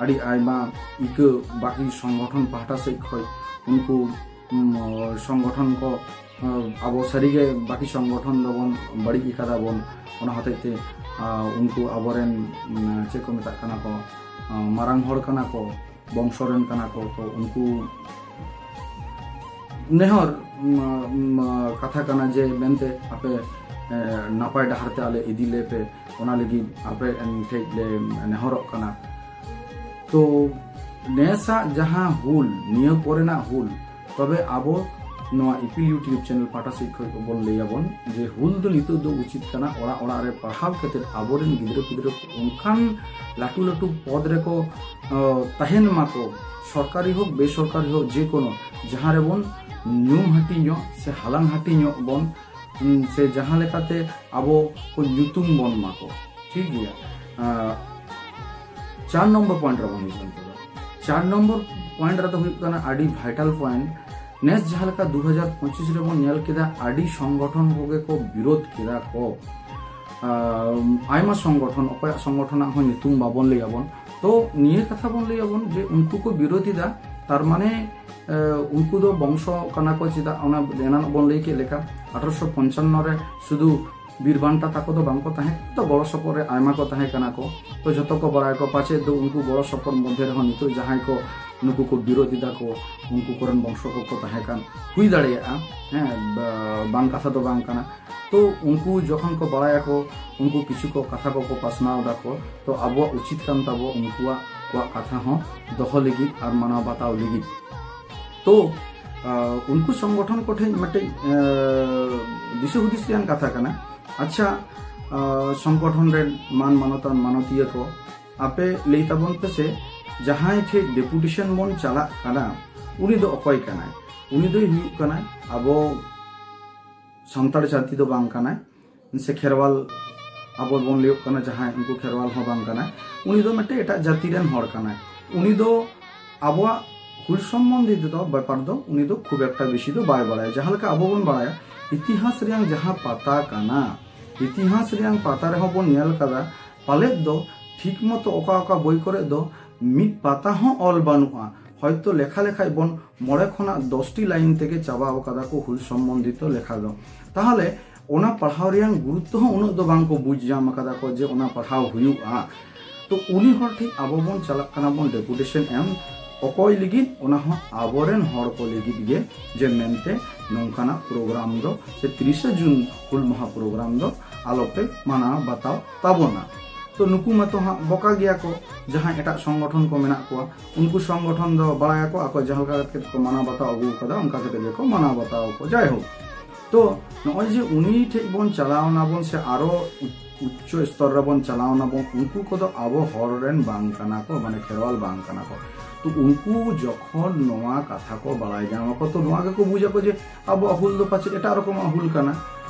ᱟᱹᱰᱤ ᱟᱭᱢᱟ ᱤᱠᱟᱹ ᱵᱟᱹᱠᱤ ᱥᱚᱝᱜᱚᱴᱷᱚᱱ ᱯᱟᱦᱴᱟ ᱥᱮᱫ ᱠᱷᱚᱱ ᱩᱱᱠᱩ, ᱩᱸ, ᱥᱚᱝᱜᱚᱴᱷᱚᱱ ᱠᱚ, ᱟᱸ, ᱟᱵᱚ ᱥᱟᱹᱨᱤᱜᱮ ᱵᱟᱹᱠᱤ ᱥᱚᱝᱜᱚᱴᱷᱚᱱ ᱫᱚᱵᱚᱱ ᱵᱟᱹᱲᱤᱡ ᱟᱠᱟᱫᱟ ᱵᱚᱱ᱾ ᱚᱱᱟ ᱦᱚᱛᱮᱡ ᱛᱮ, ᱟᱸ, ᱩᱱᱠᱩ ᱟᱵᱚᱨᱮᱱ, ᱩᱸ, ᱪᱮᱫ ᱠᱚ ᱢᱮᱛᱟᱜ ᱠᱟᱱᱟ ᱠᱚ, ᱟᱸ, ᱢᱟᱨᱟᱝ ᱦᱚᱲ ᱠᱟᱱᱟ ᱠᱚ, ᱵᱚᱝᱥᱚ ᱨᱮᱱ ᱠᱟᱱᱟ ᱠᱚ, ᱛᱚ ᱩᱱᱠᱩ ᱱᱮᱦᱚᱨ, ᱩᱸ, ᱩᱸ, ᱠᱟᱛᱷᱟ ᱠᱟᱱᱟ ᱡᱮ ᱢᱮᱱᱛᱮ ᱟᱯᱮ, ᱮ, ᱱᱟᱯᱟᱭ ᱰᱟᱦᱟᱨ ᱛᱮ ᱟᱞᱮ ᱤᱫᱤ ᱞᱮᱯᱮ, ᱚᱱᱟ ᱞᱟᱹᱜᱤᱫ ᱟᱯᱮ ᱴᱷᱮᱡ ᱞᱮ ᱱᱮᱦᱚᱨᱚᱜ ᱠᱟᱱᱟ᱾ ᱛᱚ ᱱᱮᱥᱟᱜ ᱡᱟᱦᱟᱸ ᱦᱩᱞ, ᱱᱤᱭᱟᱹ ᱯᱚᱨᱮᱱᱟᱜ ᱦᱩᱞ, ᱛᱚᱵᱮ ᱟᱵᱚ ᱱᱚᱣᱟ ᱤᱯᱤᱞ YouTube ᱪᱮᱱᱮᱞ ᱯᱟᱦᱴᱟ ᱥᱮᱫ ᱠᱷᱚᱱ ᱵᱚᱱ ᱞᱟᱹᱭ ᱟᱵᱚᱱ ᱡᱮ ᱦᱩᱞ ᱫᱚ ᱱᱤᱛᱚᱜ ᱫᱚ ᱩᱪᱤᱛ ᱠᱟᱱᱟ ᱚᱲᱟᱜ ᱚᱲᱟᱜ ᱨᱮ ᱯᱟᱲᱦᱟᱣ ᱠᱟᱛᱮ ᱟᱵᱚᱨᱮᱱ ᱜᱤᱫᱽᱨᱟᱹ ᱯᱤᱫᱽᱨᱟᱹ ᱠᱚ ᱚᱱᱠᱟᱱ ᱞᱟᱹᱴᱩ ᱞᱟᱹᱴᱩ ᱯᱚᱫᱽ ᱨᱮᱠᱚ, ᱟᱸ, ᱛᱟᱦᱮᱱ ᱢᱟᱠᱚ, ᱥᱚᱨᱠᱟᱨᱤ ᱦᱳᱠ ᱵᱮᱥᱚᱨᱠᱟᱨᱤ ᱦᱳᱠ, ᱡᱮ ᱠᱳᱱᱳ, ᱡᱟᱦᱟᱸ ᱨᱮᱵᱚᱱ ᱧᱩᱢ ᱦᱟᱹᱴᱤᱧᱚᱜ ᱥᱮ ᱦᱟᱞᱟᱝ ᱦᱟᱹᱴᱤᱧᱚᱜ ᱵᱚᱱ, ᱩᱸ, ᱥᱮ ᱡᱟᱦᱟᱸ ᱞᱮᱠᱟᱛᱮ ᱟᱵᱚ ᱠᱚ ᱧᱩᱛᱩᱢ ᱵᱚᱱ ᱢᱟᱠᱚ, ᱴᱷᱤᱠ ᱜᱮᱭᱟ᱾ ᱟᱸ, ᱪᱟᱨ ᱱᱚᱢᱵᱚᱨ ᱯᱚᱭᱮᱱᱴ ᱨᱮᱵᱚᱱ ᱦᱤᱡᱩᱜᱼᱟ ᱱᱤᱛᱚᱜ ᱫᱚ᱾ ᱪᱟᱨ ᱱᱚᱢᱵᱚᱨ ᱯᱚᱭᱮᱱᱴ ᱨᱮᱫᱚ ᱦᱩᱭᱩᱜ ᱠᱟᱱᱟ ᱟᱹᱰᱤ ᱵᱷᱟᱭᱴᱟᱞ ᱯᱚᱭᱮᱱᱴ᱾ ᱱᱮᱥ ᱡᱟᱦᱟᱸ ᱞᱮᱠᱟ ᱫᱩ ᱦᱟᱡᱟᱨ ᱯᱚᱸᱪᱤᱥ ᱨᱮᱵᱚᱱ ᱧᱮᱞ ᱠᱮᱫᱟ, ᱟᱹᱰᱤ ᱥᱚᱝᱜᱚᱴᱷᱚᱱ ᱠᱚᱜᱮ ᱠᱚ ᱵᱤᱨᱳᱫ ᱠᱮᱫᱟ ᱠᱚ᱾ ᱟᱢ, ᱟᱭᱢᱟ ᱥᱚᱝᱜᱚᱴᱷᱚᱱ, ᱚᱠᱚᱭᱟᱜ ᱥᱚᱝᱜᱚᱴᱷᱚᱱᱟᱜ ᱦᱚᱸ ᱧᱩᱛᱩᱢ ᱵᱟᱵᱚᱱ ᱞᱟᱹᱭᱟᱵᱚᱱ᱾ ᱛᱚ ᱱᱤᱭᱟᱹ ᱠᱟᱛᱷᱟ ᱵᱚᱱ ᱞᱟᱹᱭᱟᱵᱚᱱ ᱡᱮ ᱩᱱᱠᱩ ᱠᱚ ᱵᱤᱨᱳᱫ ᱮᱫᱟ, ᱛᱟᱨ ᱢᱟᱱᱮ, ᱮ, ᱩᱱᱠᱩ ᱫᱚ ᱵᱚᱝᱥᱚ ᱠᱟᱱᱟ ᱠᱚ᱾ ᱪᱮᱫᱟᱜ? ᱚᱱᱟ ᱮᱱᱟᱱᱚᱜ ᱵᱚᱱ ᱞᱟᱹᱭ ᱠᱮᱫ ᱞᱮᱠᱟ, ᱟᱴᱷᱨᱚᱥᱚ ᱯᱚᱧᱪᱟᱱᱱᱚ ᱨᱮ ᱥᱩᱫᱷᱩ ᱵᱤᱨ ᱵᱟᱱᱴᱟ ᱛᱟᱠᱚ ᱫᱚ ᱵᱟᱝᱠᱚ ᱛᱟᱦᱮᱸ ᱠᱟᱱᱟ, ᱛᱚ ᱜᱚᱲᱚ ᱥᱚᱯᱚᱦᱚᱫ ᱨᱮ ᱟᱭᱢᱟ ᱠᱚ ᱛᱟᱦᱮᱸ ᱠᱟᱱᱟ ᱠᱚ᱾ ᱛᱚ ᱡᱚᱛᱚ ᱠᱚ ᱵᱟᱲᱟᱭᱟᱠᱚ, ᱯᱟᱪᱮᱫ ᱫᱚ ᱩᱱᱠᱩ ᱜᱚᱲᱚ ᱥᱚᱯᱚᱦᱚᱫ ᱢᱚᱫᱽᱫᱷᱮ ᱨᱮᱦᱚᱸ ᱱᱤᱛᱚᱜ ᱡᱟᱦᱟᱸᱭ ᱠᱚ ᱱᱩᱠᱩ ᱠᱚ ᱵᱤᱨᱳᱫᱷᱤ ᱫᱟ ᱠᱚ, ᱩᱱᱠᱩ ᱠᱚᱨᱮᱱ ᱵᱚᱝᱥᱚ ᱠᱚᱠᱚ ᱛᱟᱦᱮᱸ ᱠᱟᱱ ᱦᱩᱭ ᱫᱟᱲᱮᱭᱟᱜᱼᱟ᱾ ᱦᱮᱸ, ᱵᱟ-, ᱵᱟᱝ ᱠᱟᱛᱷᱟ ᱫᱚ ᱵᱟᱝ ᱠᱟᱱᱟ᱾ ᱛᱚ ᱩᱱᱠᱩ ᱡᱚᱠᱷᱚᱱ ᱠᱚ ᱵᱟᱲᱟᱭᱟᱠᱚ, ᱩᱱᱠᱩ ᱠᱤᱪᱷᱩ ᱠᱚ ᱠᱟᱛᱷᱟ ᱠᱚᱠᱚ ᱯᱟᱥᱱᱟᱣ ᱫᱟᱠᱚ, ᱛᱚ ᱟᱵᱚᱣᱟᱜ ᱩᱪᱤᱛ ᱠᱟᱱ ᱛᱟᱵᱚ ᱩᱱᱠᱩᱣᱟᱜ, ᱠᱚᱣᱟᱜ ᱠᱟᱛᱷᱟ ᱦᱚᱸ ᱫᱚᱦᱚ ᱞᱟᱹᱜᱤᱫ ᱟᱨ ᱢᱟᱱᱟᱣ ᱵᱟᱛᱟᱣ ᱞᱟᱹᱜᱤᱫ᱾ ᱛᱚ, ᱟᱸ, ᱩᱱᱠᱩ ᱥᱚᱝᱜᱚᱴᱷᱚᱱ ᱠᱚᱴᱷᱮᱱ ᱢᱤᱫᱴᱮᱡ, ᱟᱸ, ᱫᱤᱥᱟᱹ ᱦᱩᱫᱤᱥ ᱨᱮᱭᱟᱜ ᱠᱟᱛᱷᱟ ᱠᱟᱱᱟ᱾ ᱟᱪᱪᱷᱟ, ᱟᱸ, ᱥᱚᱝᱜᱚᱴᱷᱚᱱ ᱨᱮᱱ ᱢᱟᱱ ᱢᱟᱱᱚᱛᱟᱱ ᱢᱟᱱᱚᱛᱤᱭᱟᱹ ᱠᱚ, ᱟᱯᱮ ᱞᱟᱹᱭ ᱛᱟᱵᱚᱱ ᱯᱮ ᱥᱮ, ᱡᱟᱦᱟᱸᱭ ᱴᱷᱮᱡ ᱰᱮᱯᱩᱴᱮᱥᱚᱱ ᱵᱚᱱ ᱪᱟᱞᱟᱜ ᱠᱟᱱᱟ, ᱩᱱᱤ ᱫᱚ ᱚᱠᱚᱭ ᱠᱟᱱᱟᱭ? ᱩᱱᱤ ᱫᱚᱭ ᱦᱩᱭᱩᱜ ᱠᱟᱱᱟᱭ ᱟᱵᱚ ᱥᱟᱱᱛᱟᱲ ᱡᱟᱹᱛᱤ ᱫᱚ ᱵᱟᱝ ᱠᱟᱱᱟᱭ, ᱥᱮ ᱠᱷᱮᱨᱣᱟᱞ ᱟᱵᱚ ᱵᱚᱱ ᱞᱟᱹᱭᱚᱜ ᱠᱟᱱᱟ ᱡᱟᱦᱟᱸᱭ, ᱩᱱᱠᱩ ᱠᱷᱮᱨᱣᱟᱞ ᱦᱚᱸ ᱵᱟᱝ ᱠᱟᱱᱟᱭ᱾ ᱩᱱᱤ ᱫᱚ ᱢᱤᱫᱴᱮᱡ ᱮᱴᱟᱜ ᱡᱟᱹᱛᱤ ᱨᱮᱱ ᱦᱚᱲ ᱠᱟᱱᱟᱭ᱾ ᱩᱱᱤ ᱫᱚ ᱟᱵᱚᱣᱟᱜ ᱦᱩᱞ ᱥᱚᱢᱵᱚᱱᱫᱷᱤ ᱛᱮᱫᱚ ᱵᱮᱯᱟᱨ ᱫᱚ ᱩᱱᱤ ᱫᱚ ᱠᱷᱩᱵ ᱮᱠᱴᱟ ᱵᱮᱥᱤ ᱫᱚ ᱵᱟᱭ ᱵᱟᱲᱟᱭᱟ᱾ ᱡᱟᱦᱟᱸ ᱞᱮᱠᱟ ᱟᱵᱚ ᱵᱚᱱ ᱵᱟᱲᱟᱭᱟ, ᱤᱛᱤᱦᱟᱥ ᱨᱮᱭᱟᱜ ᱡᱟᱦᱟᱸ ᱯᱟᱛᱟ ᱠᱟᱱᱟ, ᱤᱛᱤᱦᱟᱥ ᱨᱮᱭᱟᱜ ᱯᱟᱛᱟ ᱨᱮᱦᱚᱸ ᱵᱚᱱ ᱧᱮᱞ ᱠᱟᱫᱟ, ᱯᱟᱞᱮᱫ ᱫᱚ ᱴᱷᱤᱠ ᱢᱚᱛᱚ ᱚᱠᱟ ᱚᱠᱟ ᱵᱳᱭ ᱠᱚᱨᱮ ᱫᱚ ᱢᱤᱫ ᱯᱟᱛᱟ ᱦᱚᱸ ᱚᱞ ᱵᱟᱹᱱᱩᱜᱼᱟ᱾ ᱦᱚᱭᱛᱚ ᱞᱮᱠᱷᱟ ᱞᱮᱠᱷᱟᱡ ᱵᱚᱱ ᱢᱚᱬᱮ ᱠᱷᱚᱱᱟᱜ ᱫᱚᱥᱴᱤ ᱞᱟᱭᱤᱱ ᱛᱮᱜᱮ ᱪᱟᱵᱟᱣ ᱠᱟᱫᱟ ᱠᱚ ᱦᱩᱞ ᱥᱚᱢᱵᱚᱱᱫᱷᱤᱛᱚ ᱞᱮᱠᱷᱟ ᱫᱚ᱾ ᱛᱟᱦᱚᱞᱮ ᱚᱱᱟ ᱯᱟᱲᱦᱟᱣ ᱨᱮᱭᱟᱜ ᱜᱩᱨᱩᱛᱛᱚ ᱦᱚᱸ ᱩᱱᱟᱹᱜ ᱫᱚ ᱵᱟᱝ ᱠᱚ ᱵᱩᱡᱽ ᱧᱟᱢ ᱟᱠᱟᱫᱟ ᱠᱚ ᱡᱮ ᱚᱱᱟ ᱯᱟᱲᱦᱟᱣ ᱦᱩᱭᱩᱜᱼᱟ᱾ ᱛᱚ ᱩᱱᱤ ᱦᱚᱲ ᱴᱷᱮᱡ ᱟᱵᱚ ᱵᱚᱱ ᱪᱟᱞᱟᱜ ᱠᱟᱱᱟ ᱵᱚᱱ ᱰᱮᱯᱩᱴᱮᱥᱚᱱ ᱮᱢ᱾ ᱚᱠᱚᱭ ᱞᱟᱹᱜᱤᱫ? ᱚᱱᱟ ᱦᱚᱸ ᱟᱵᱚᱨᱮᱱ ᱦᱚᱲ ᱠᱚ ᱞᱟᱹᱜᱤᱫ ᱜᱮ, ᱡᱮ ᱢᱮᱱᱛᱮ ᱱᱚᱝᱠᱟᱱᱟᱜ ᱯᱨᱳᱜᱨᱟᱢ ᱫᱚ ᱥᱮ ᱛᱤᱨᱤᱥᱟ ᱡᱩᱱ ᱦᱩᱞ ᱢᱟᱦᱟ ᱯᱨᱳᱜᱨᱟᱢ ᱫᱚ ᱟᱞᱚᱯᱮ ᱢᱟᱱᱟᱣ ᱵᱟᱛᱟᱣ ᱛᱟᱵᱚᱱᱟ᱾ ᱛᱚ ᱱᱩᱠᱩ ᱢᱟᱛᱚ ᱦᱟᱸᱜ ᱵᱚᱠᱟ ᱜᱮᱭᱟ ᱠᱚ, ᱡᱟᱦᱟᱸᱭ ᱮᱴᱟᱜ ᱥᱚᱝᱜᱚᱴᱷᱚᱱ ᱠᱚ ᱢᱮᱱᱟᱜ ᱠᱚᱣᱟ, ᱩᱱᱠᱩ ᱥᱚᱝᱜᱚᱴᱷᱚᱱ ᱫᱚ ᱵᱟᱲᱟᱭᱟᱠᱚ, ᱟᱠᱚ ᱡᱟᱦᱟᱸ ᱞᱮᱠᱟ ᱠᱟᱛᱮ ᱠᱚ ᱢᱟᱱᱟᱣ ᱵᱟᱛᱟᱣ ᱟᱹᱜᱩ ᱟᱠᱟᱫᱟ, ᱚᱱᱠᱟ ᱠᱟᱛᱮ ᱜᱮᱠᱚ ᱢᱟᱱᱟᱣ ᱵᱟᱛᱟᱣ ᱟᱠᱚ᱾ ᱡᱟᱭᱦᱳᱠ, ᱛᱚ ᱱᱚᱜᱼᱚᱭ ᱡᱮ ᱩᱱᱤ ᱴᱷᱮᱡ ᱵᱚᱱ ᱪᱟᱞᱟᱣ ᱱᱟᱵᱚᱱ ᱥᱮ ᱟᱨᱚ ᱩ-, ᱩᱪᱪᱚ ᱥᱛᱚᱨ ᱨᱮᱵᱚᱱ ᱪᱟᱞᱟᱣ ᱱᱟᱵᱚᱱ, ᱩᱱᱠᱩ ᱠᱚᱫᱚ ᱟᱵᱚ ᱦᱚᱲ ᱨᱮᱱ ᱵᱟᱝ ᱠᱟᱱᱟ ᱠᱚ, ᱢᱟᱱᱮ ᱠᱷᱮᱨᱣᱟᱞ ᱵᱟᱝ ᱠᱟᱱᱟ ᱠᱚ᱾ ᱛᱚ ᱩᱱᱠᱩ ᱡᱚᱠᱷᱚᱱ ᱱᱚᱣᱟ ᱠᱟᱛᱷᱟ ᱠᱚ ᱵᱟᱲᱟᱭ ᱧᱟᱢ ᱟᱠᱚ, ᱛᱚ ᱱᱚᱣᱟ ᱜᱮᱠᱚ ᱵᱩᱡᱽ ᱟᱠᱚ ᱡᱮ ᱟᱵᱚᱣᱟᱜ ᱦᱩᱞ ᱫᱚ ᱯᱟᱪᱮᱫ ᱮᱴᱟᱜ ᱨᱚᱠᱚᱢᱟᱜ ᱦᱩᱞ ᱠᱟᱱᱟ᱾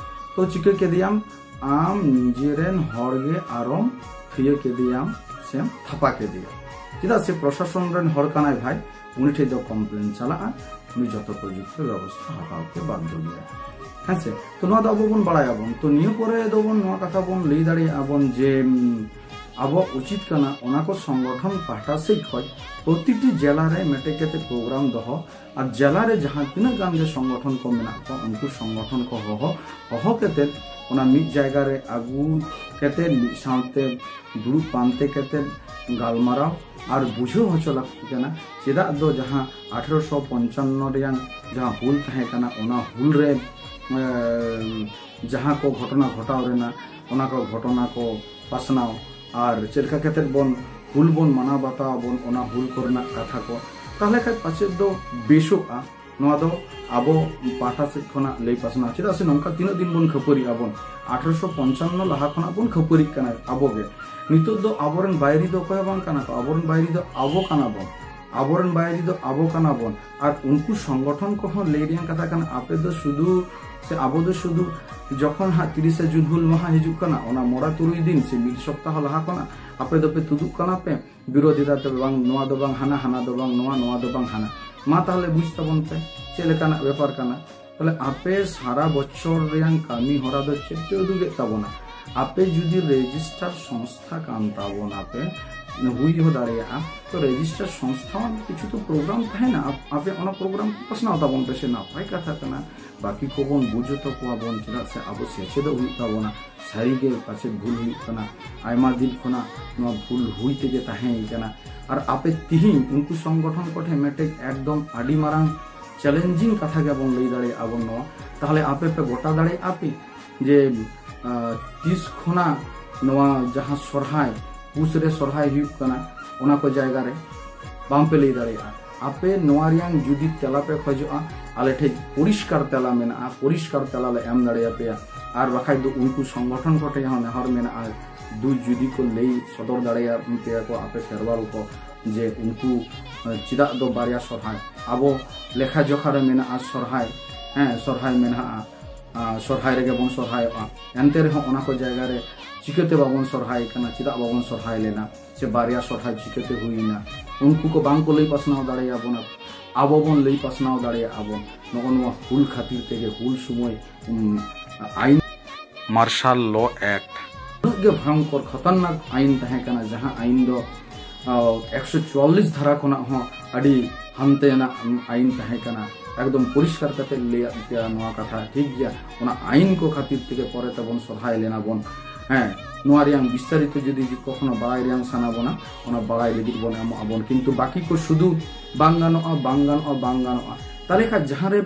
ᱛᱚ ᱪᱤᱠᱟᱹ ᱠᱮᱫᱮᱭᱟᱢ? ᱟᱢ ᱱᱤᱡᱮᱨᱮᱱ ᱦᱚᱲ ᱜᱮ ᱟᱨᱚᱢ ᱛᱷᱤᱭᱟᱹ ᱠᱮᱫᱮᱭᱟᱢ, ᱛᱷᱟᱯᱟ ᱠᱮᱫᱮᱭᱟ᱾ ᱪᱮᱫᱟᱜ ᱥᱮ ᱯᱨᱚᱥᱟᱥᱚᱱ ᱨᱮᱱ ᱦᱚᱲ ᱠᱟᱱᱟᱭ ᱵᱷᱟᱭ, ᱩᱱᱤ ᱴᱷᱮᱱ ᱫᱚ ᱠᱚᱢᱯᱞᱮᱱ ᱪᱟᱞᱟᱜᱼᱟ, ᱩᱱᱤ ᱡᱚᱛᱚ ᱩᱯᱚᱡᱩᱠᱛᱚ ᱵᱮᱵᱚᱥᱛᱷᱟ ᱦᱟᱛᱟᱣ ᱛᱮ ᱵᱟᱫᱽᱫᱷᱚ ᱜᱮᱭᱟ᱾ ᱦᱮᱸ ᱥᱮ? ᱛᱚ ᱱᱚᱣᱟ ᱫᱚ ᱟᱵᱚ ᱵᱚᱱ ᱵᱟᱲᱟᱭᱟᱵᱚᱱ᱾ ᱛᱚ ᱱᱤᱭᱟᱹ ᱯᱚᱨᱮ ᱫᱚᱵᱚᱱ ᱱᱚᱣᱟ ᱠᱟᱛᱷᱟ ᱵᱚᱱ ᱞᱟᱹᱭ ᱫᱟᱲᱮᱭᱟᱜᱼᱟ ᱵᱚᱱ ᱡᱮ, ᱩᱢ, ᱟᱵᱚᱣᱟᱜ ᱩᱪᱤᱛ ᱠᱟᱱᱟ ᱚᱱᱟ ᱠᱚ ᱥᱚᱝᱜᱚᱴᱷᱚᱱ ᱯᱟᱦᱴᱟ ᱥᱮᱫ ᱠᱷᱚᱱ ᱯᱨᱚᱛᱤᱴᱤ ᱡᱮᱞᱟ ᱨᱮ ᱢᱤᱫᱴᱮᱡ ᱠᱟᱛᱮ ᱯᱨᱳᱜᱨᱟᱢ ᱫᱚᱦᱚ, ᱟᱨ ᱡᱮᱞᱟ ᱨᱮ ᱡᱟᱦᱟᱸ ᱛᱤᱱᱟᱹᱜ ᱜᱟᱱ ᱜᱮ ᱥᱚᱝᱜᱚᱴᱷᱚᱱ ᱠᱚ ᱢᱮᱱᱟᱜ ᱠᱚᱣᱟ, ᱩᱱᱠᱩ ᱥᱚᱝᱜᱚᱴᱷᱚᱱ ᱠᱚ ᱦᱚᱦᱚ, ᱦᱚᱦᱚ ᱠᱟᱛᱮ ᱚᱱᱟ ᱢᱤᱫ ᱡᱟᱭᱜᱟ ᱨᱮ ᱟᱹᱜᱩ ᱠᱟᱛᱮ ᱢᱤᱫ ᱥᱟᱶᱛᱮ ᱫᱩᱲᱩᱵ ᱯᱟᱱᱛᱮ ᱠᱟᱛᱮ ᱜᱟᱞᱢᱟᱨᱟᱣ ᱟᱨ ᱵᱩᱡᱷᱟᱹᱣ ᱦᱚᱪᱚ ᱞᱟᱹᱠᱛᱤ ᱠᱟᱱᱟ᱾ ᱪᱮᱫᱟᱜ ᱫᱚ ᱡᱟᱦᱟᱸ ᱟᱴᱷᱨᱚᱥᱚ ᱯᱚᱧᱪᱟᱱᱱᱚ ᱨᱮᱭᱟᱝ ᱡᱟᱦᱟᱸ ᱦᱩᱞ ᱛᱟᱦᱮᱸ ᱠᱟᱱᱟ, ᱚᱱᱟ ᱦᱩᱞ ᱨᱮ, ᱮ, ᱡᱟᱦᱟᱸ ᱠᱚ ᱜᱷᱚᱴᱚᱱᱟ ᱜᱷᱚᱴᱟᱣ ᱨᱮᱱᱟᱜ, ᱚᱱᱟ ᱠᱚ ᱜᱷᱚᱴᱚᱱᱟ ᱠᱚ ᱯᱟᱥᱱᱟᱣ ᱟᱨ ᱪᱮᱫ ᱞᱮᱠᱟ ᱠᱟᱛᱮ ᱵᱚᱱ ᱦᱩᱞ ᱵᱚᱱ ᱢᱟᱱᱟᱣ ᱵᱟᱛᱟᱣ ᱟᱵᱚᱱ, ᱚᱱᱟ ᱦᱩᱞ ᱠᱚᱨᱮᱱᱟᱜ ᱠᱟᱛᱷᱟ ᱠᱚ, ᱛᱟᱦᱚᱞᱮ ᱠᱷᱟᱱ ᱯᱟᱪᱮᱫ ᱫᱚ ᱵᱮᱥᱚᱜᱼᱟ᱾ ᱱᱚᱣᱟ ᱫᱚ ᱟᱵᱚ ᱯᱟᱦᱴᱟ ᱥᱮᱫ ᱠᱷᱚᱱᱟᱜ ᱞᱟᱹᱭ ᱯᱟᱥᱱᱟᱣ᱾ ᱪᱮᱫᱟᱜ ᱥᱮ ᱱᱚᱝᱠᱟ ᱛᱤᱱᱟᱹᱜ ᱫᱤᱱ ᱵᱚᱱ ᱠᱷᱟᱹᱯᱟᱹᱨᱤᱜ ᱟᱵᱚᱱ? ᱟᱴᱷᱨᱚᱥᱚ ᱯᱚᱧᱪᱟᱱᱱᱚ ᱞᱟᱦᱟ ᱠᱷᱚᱱᱟᱜ ᱵᱚᱱ ᱠᱷᱟᱹᱯᱟᱹᱨᱤᱜ ᱠᱟᱱᱟ ᱟᱵᱚ ᱜᱮ᱾ ᱱᱤᱛᱚᱜ ᱫᱚ ᱟᱵᱚᱨᱮᱱ ᱵᱟᱭᱨᱤ ᱫᱚ ᱚᱠᱚᱭ ᱦᱚᱸ ᱵᱟᱝ ᱠᱟᱱᱟ ᱠᱚ, ᱟᱵᱚᱨᱮᱱ ᱵᱟᱭᱨᱤ ᱫᱚ ᱟᱵᱚ ᱠᱟᱱᱟ ᱵᱚᱱ᱾ ᱟᱵᱚᱨᱮᱱ ᱵᱟᱭᱨᱤ ᱫᱚ ᱟᱵᱚ ᱠᱟᱱᱟ ᱵᱚᱱ᱾ ᱟᱨ ᱩᱱᱠᱩ ᱥᱚᱝᱜᱚᱴᱷᱚᱱ ᱠᱚᱦᱚᱸ ᱞᱟᱹᱭ ᱨᱮᱭᱟᱜ ᱠᱟᱛᱷᱟ ᱠᱟᱱᱟ, ᱟᱯᱮ ᱫᱚ ᱥᱩᱫᱷᱩ ᱥᱮ ᱟᱵᱚ ᱫᱚ ᱥᱩᱫᱷᱩ ᱡᱚᱠᱷᱚᱱ ᱦᱟᱸᱜ ᱛᱤᱨᱤᱥᱟ ᱡᱩᱱ ᱦᱩᱞ ᱢᱟᱦᱟ ᱦᱤᱡᱩᱜ ᱠᱟᱱᱟ, ᱚᱱᱟ ᱢᱚᱲᱟ ᱛᱩᱨᱩᱭ ᱫᱤᱱ ᱥᱮ ᱢᱤᱫ ᱥᱚᱯᱛᱟᱦᱚ ᱞᱟᱦᱟ ᱠᱷᱚᱱᱟᱜ ᱟᱯᱮ ᱫᱚᱯᱮ ᱛᱩᱫᱩᱜ ᱠᱟᱱᱟ ᱯᱮ, ᱵᱤᱨᱳᱫᱷᱤᱛᱟ ᱫᱚ ᱵᱟᱝ ᱱᱚᱣᱟ ᱫᱚ ᱵᱟᱝ ᱦᱟᱱᱟ, ᱦᱟᱱᱟ ᱫᱚ ᱵᱟᱝ ᱱᱚᱣᱟ, ᱱᱚᱣᱟ ᱫᱚ ᱵᱟᱝ ᱦᱟᱱᱟ᱾ ᱢᱟ ᱛᱟᱦᱚᱞᱮ ᱵᱩᱡᱽ ᱛᱟᱵᱚᱱ ᱯᱮ ᱪᱮᱫ ᱞᱮᱠᱟᱱᱟᱜ ᱵᱮᱯᱟᱨ ᱠᱟᱱᱟ᱾ ᱛᱟᱦᱚᱞᱮ ᱟᱯᱮ ᱥᱟᱨᱟ ᱵᱚᱪᱷᱚᱨ ᱨᱮᱭᱟᱝ ᱠᱟᱹᱢᱤ ᱦᱚᱨᱟ ᱫᱚ ᱪᱮᱫ ᱯᱮ ᱩᱫᱩᱜᱮᱫ ᱛᱟᱵᱚᱱᱟ? ᱟᱯᱮ ᱡᱩᱫᱤ ᱨᱮᱡᱤᱥᱴᱟᱨ ᱥᱚᱝᱥᱛᱷᱟ ᱠᱟᱱ ᱛᱟᱵᱚᱱᱟᱯᱮ, ᱦᱩᱭ ᱦᱚᱸ ᱫᱟᱲᱮᱭᱟᱜᱼᱟ, ᱛᱚ ᱨᱮᱡᱤᱥᱴᱟᱨ ᱥᱚᱝᱥᱛᱷᱟ ᱠᱤᱪᱷᱩ ᱛᱚ ᱯᱨᱳᱜᱨᱟᱢ ᱛᱟᱦᱮᱱᱟ, ᱟᱯ-, ᱟᱯᱮ ᱚᱱᱟ ᱯᱨᱳᱜᱨᱟᱢ ᱠᱚ ᱯᱟᱥᱱᱟᱣ ᱛᱟᱵᱚᱱ ᱯᱮ ᱥᱮ, ᱱᱟᱯᱟᱭ ᱠᱟᱛᱷᱟ ᱠᱟᱱᱟ᱾ ᱵᱟᱹᱠᱤ ᱠᱚᱵᱚᱱ ᱵᱩᱡᱽ ᱦᱚᱪᱚ ᱠᱚᱣᱟ ᱵᱚᱱ, ᱪᱮᱫᱟᱜ ᱥᱮ ᱟᱵᱚ ᱥᱮᱪᱮᱫᱚᱜ ᱦᱩᱭᱩᱜ ᱛᱟᱵᱚᱱᱟ᱾ ᱥᱟᱹᱨᱤᱜᱮ ᱯᱟᱪᱮᱫ ᱵᱷᱩᱞ ᱦᱩᱭᱩᱜ ᱠᱟᱱᱟ, ᱟᱭᱢᱟ ᱫᱤᱱ ᱠᱷᱚᱱᱟᱜ ᱱᱚᱣᱟ ᱵᱷᱩᱞ ᱦᱩᱭ ᱛᱮᱜᱮ ᱛᱟᱦᱮᱸ ᱠᱟᱱᱟ᱾ ᱟᱨ ᱟᱯᱮ ᱛᱤᱦᱤᱧ ᱩᱱᱠᱩ ᱥᱚᱝᱜᱚᱴᱷᱚᱱ ᱠᱚᱴᱷᱮᱱ ᱢᱤᱫᱴᱮᱡ ᱮᱠᱫᱚᱢ ᱟᱹᱰᱤ ᱢᱟᱨᱟᱝ ᱪᱮᱞᱮᱧᱡᱤᱝ ᱠᱟᱛᱷᱟ ᱜᱮᱵᱚᱱ ᱞᱟᱹᱭ ᱫᱟᱲᱮᱭᱟᱜᱼᱟ ᱵᱚᱱ ᱱᱚᱣᱟ᱾ ᱛᱟᱦᱚᱞᱮ ᱟᱯᱮ ᱯᱮ ᱜᱚᱴᱟ ᱫᱟᱲᱮᱭᱟᱜᱼᱟ ᱯᱮ ᱡᱮ, ᱟᱸ, ᱛᱤᱥ ᱠᱷᱚᱱᱟᱜ ᱱᱚᱣᱟ ᱡᱟᱦᱟᱸ ᱥᱚᱨᱦᱟᱭ, ᱯᱩᱥ ᱨᱮ ᱥᱚᱨᱦᱟᱭ ᱦᱩᱭᱩᱜ ᱠᱟᱱᱟ, ᱚᱱᱟ ᱠᱚ ᱡᱟᱭᱜᱟ ᱨᱮ ᱵᱟᱝᱯᱮ ᱞᱟᱹᱭ ᱫᱟᱲᱮᱭᱟᱜᱼᱟ? ᱟᱯᱮ ᱱᱚᱣᱟ ᱨᱮᱭᱟᱝ ᱡᱩᱫᱤ ᱛᱮᱞᱟ ᱯᱮ ᱠᱷᱚᱡᱚᱜᱼᱟ, ᱟᱞᱮ ᱴᱷᱮᱡ ᱯᱚᱨᱤᱥᱠᱟᱨ ᱛᱮᱞᱟ ᱢᱮᱱᱟᱜᱼᱟ, ᱯᱚᱨᱤᱥᱠᱟᱨ ᱛᱮᱞᱟ ᱞᱮ ᱮᱢ ᱫᱟᱲᱮᱭᱟᱯᱮᱭᱟ᱾ ᱟᱨ ᱵᱟᱠᱷᱟᱡ ᱫᱚ ᱩᱱᱠᱩ ᱥᱚᱝᱜᱚᱴᱷᱚᱱ ᱠᱚ ᱴᱷᱮᱡ ᱦᱚᱸ ᱱᱮᱦᱚᱨ ᱢᱮᱱᱟᱜᱼᱟ, ᱫᱩ ᱡᱩᱫᱤ ᱠᱚ ᱞᱟᱹᱭ ᱥᱚᱫᱚᱨ ᱫᱟᱲᱮᱭᱟᱯᱮᱭᱟ ᱠᱚ ᱟᱯᱮ ᱠᱷᱮᱨᱣᱟᱞ ᱠᱚ, ᱡᱮ ᱩᱱᱠᱩ, ᱮ, ᱪᱮᱫᱟᱜ ᱫᱚ ᱵᱟᱨᱭᱟ ᱥᱚᱨᱦᱟᱭ? ᱟᱵᱚ ᱞᱮᱠᱷᱟ ᱡᱚᱠᱷᱟ ᱨᱮ ᱢᱮᱱᱟᱜᱼᱟ ᱥᱚᱨᱦᱟᱭ, ᱦᱮᱸ, ᱥᱚᱨᱦᱟᱭ ᱢᱮᱱᱟᱜᱼᱟ, ᱟᱨ ᱥᱚᱨᱦᱟᱭ ᱨᱮᱜᱮ ᱵᱚᱱ ᱥᱚᱨᱦᱟᱭᱚᱜᱼᱟ᱾ ᱮᱱᱛᱮ ᱨᱮᱦᱚᱸ ᱚᱱᱟ ᱠᱚ ᱡᱟᱭᱜᱟ ᱨᱮ ᱪᱤᱠᱟᱹᱛᱮ ᱵᱟᱵᱚᱱ ᱥᱚᱨᱦᱟᱭ ᱠᱟᱱᱟ, ᱪᱮᱫᱟᱜ ᱵᱟᱵᱚᱱ ᱥᱚᱨᱦᱟᱭ ᱞᱮᱱᱟ, ᱥᱮ ᱵᱟᱨᱭᱟ ᱥᱚᱨᱦᱟᱭ ᱪᱤᱠᱟᱹᱛᱮ ᱦᱩᱭᱮᱱᱟ, ᱩᱱᱠᱩ ᱠᱚ ᱵᱟᱝ ᱠᱚ ᱞᱟᱹᱭ ᱯᱟᱥᱱᱟᱣ ᱫᱟᱲᱮᱭᱟᱵᱚᱱᱟ, ᱟᱵᱚ ᱵᱚᱱ ᱞᱟᱹᱭ ᱯᱟᱥᱱᱟᱣ ᱫᱟᱲᱮᱭᱟᱜᱼᱟ ᱵᱚᱱ᱾ ᱱᱚᱜᱼᱚ ᱱᱚᱣᱟ ᱦᱩᱞ ᱠᱷᱟᱹᱛᱤᱨ ᱛᱮᱜᱮ, ᱦᱩᱞ ᱥᱚᱢᱚᱭ, ᱩᱢ, ᱟᱭᱤᱱ ᱢᱟᱨᱥᱟᱞ ᱞᱚ ᱮᱠᱴ ᱩᱱᱟᱹᱜ ᱜᱮ ᱵᱷᱚᱭᱚᱝᱠᱚᱨ ᱠᱷᱚᱛᱚᱨᱱᱟᱠ ᱟᱭᱤᱱ ᱛᱟᱦᱮᱸ ᱠᱟᱱᱟ, ᱡᱟᱦᱟᱸ ᱟᱭᱤᱱ ᱫᱚ ᱟᱸ, ᱮᱠᱥᱚ ᱪᱩᱣᱟᱞᱞᱤᱥ ᱫᱷᱟᱨᱟ ᱠᱷᱚᱱᱟᱜ ᱦᱚᱸ ᱟᱹᱰᱤ ᱦᱟᱱᱛᱮᱱᱟᱜ ᱟᱭᱤᱱ ᱛᱟᱦᱮᱸ ᱠᱟᱱᱟ᱾ ᱮᱠᱫᱚᱢ ᱯᱚᱨᱤᱥᱠᱟᱨ ᱠᱟᱛᱮ ᱞᱟᱹᱭᱟᱫ ᱯᱮᱭᱟ ᱱᱚᱣᱟ ᱠᱟᱛᱷᱟ, ᱴᱷᱤᱠ ᱜᱮᱭᱟ᱾ ᱚᱱᱟ ᱟᱭᱤᱱ ᱠᱚ ᱠᱷᱟᱹᱛᱤᱨ ᱛᱮᱜᱮ ᱯᱚᱨᱮ ᱛᱮᱵᱚᱱ ᱥᱚᱨᱦᱟᱭ ᱞᱮᱱᱟ ᱵᱚᱱ᱾ ᱦᱮᱸ, ᱱᱚᱣᱟ ᱨᱮᱭᱟᱝ ᱵᱤᱥᱛᱟᱨᱤᱛᱚ ᱡᱩᱫᱤ ᱠᱚᱠᱷᱚᱱᱚ ᱵᱟᱲᱟᱭ ᱨᱮᱭᱟᱝ ᱥᱟᱱᱟ ᱵᱚᱱᱟ, ᱚᱱᱟ ᱵᱟᱲᱟᱭ ᱞᱟᱹᱜᱤᱫ ᱵᱚᱱ ᱮᱢᱚᱜ ᱟᱵᱚᱱ, ᱠᱤᱱᱛᱩ ᱵᱟᱹᱠᱤ ᱠᱚ ᱥᱩᱫᱷᱩ ᱵᱟᱝ ᱜᱟᱱᱚᱜᱼᱟ, ᱵᱟᱝ ᱜᱟᱱᱚᱜᱼᱟ, ᱵᱟᱝ ᱜᱟᱱᱚᱜᱼᱟ᱾ ᱛᱟᱦᱞᱮ ᱠᱷᱟᱱ ᱡᱟᱦᱟᱸ ᱨᱮ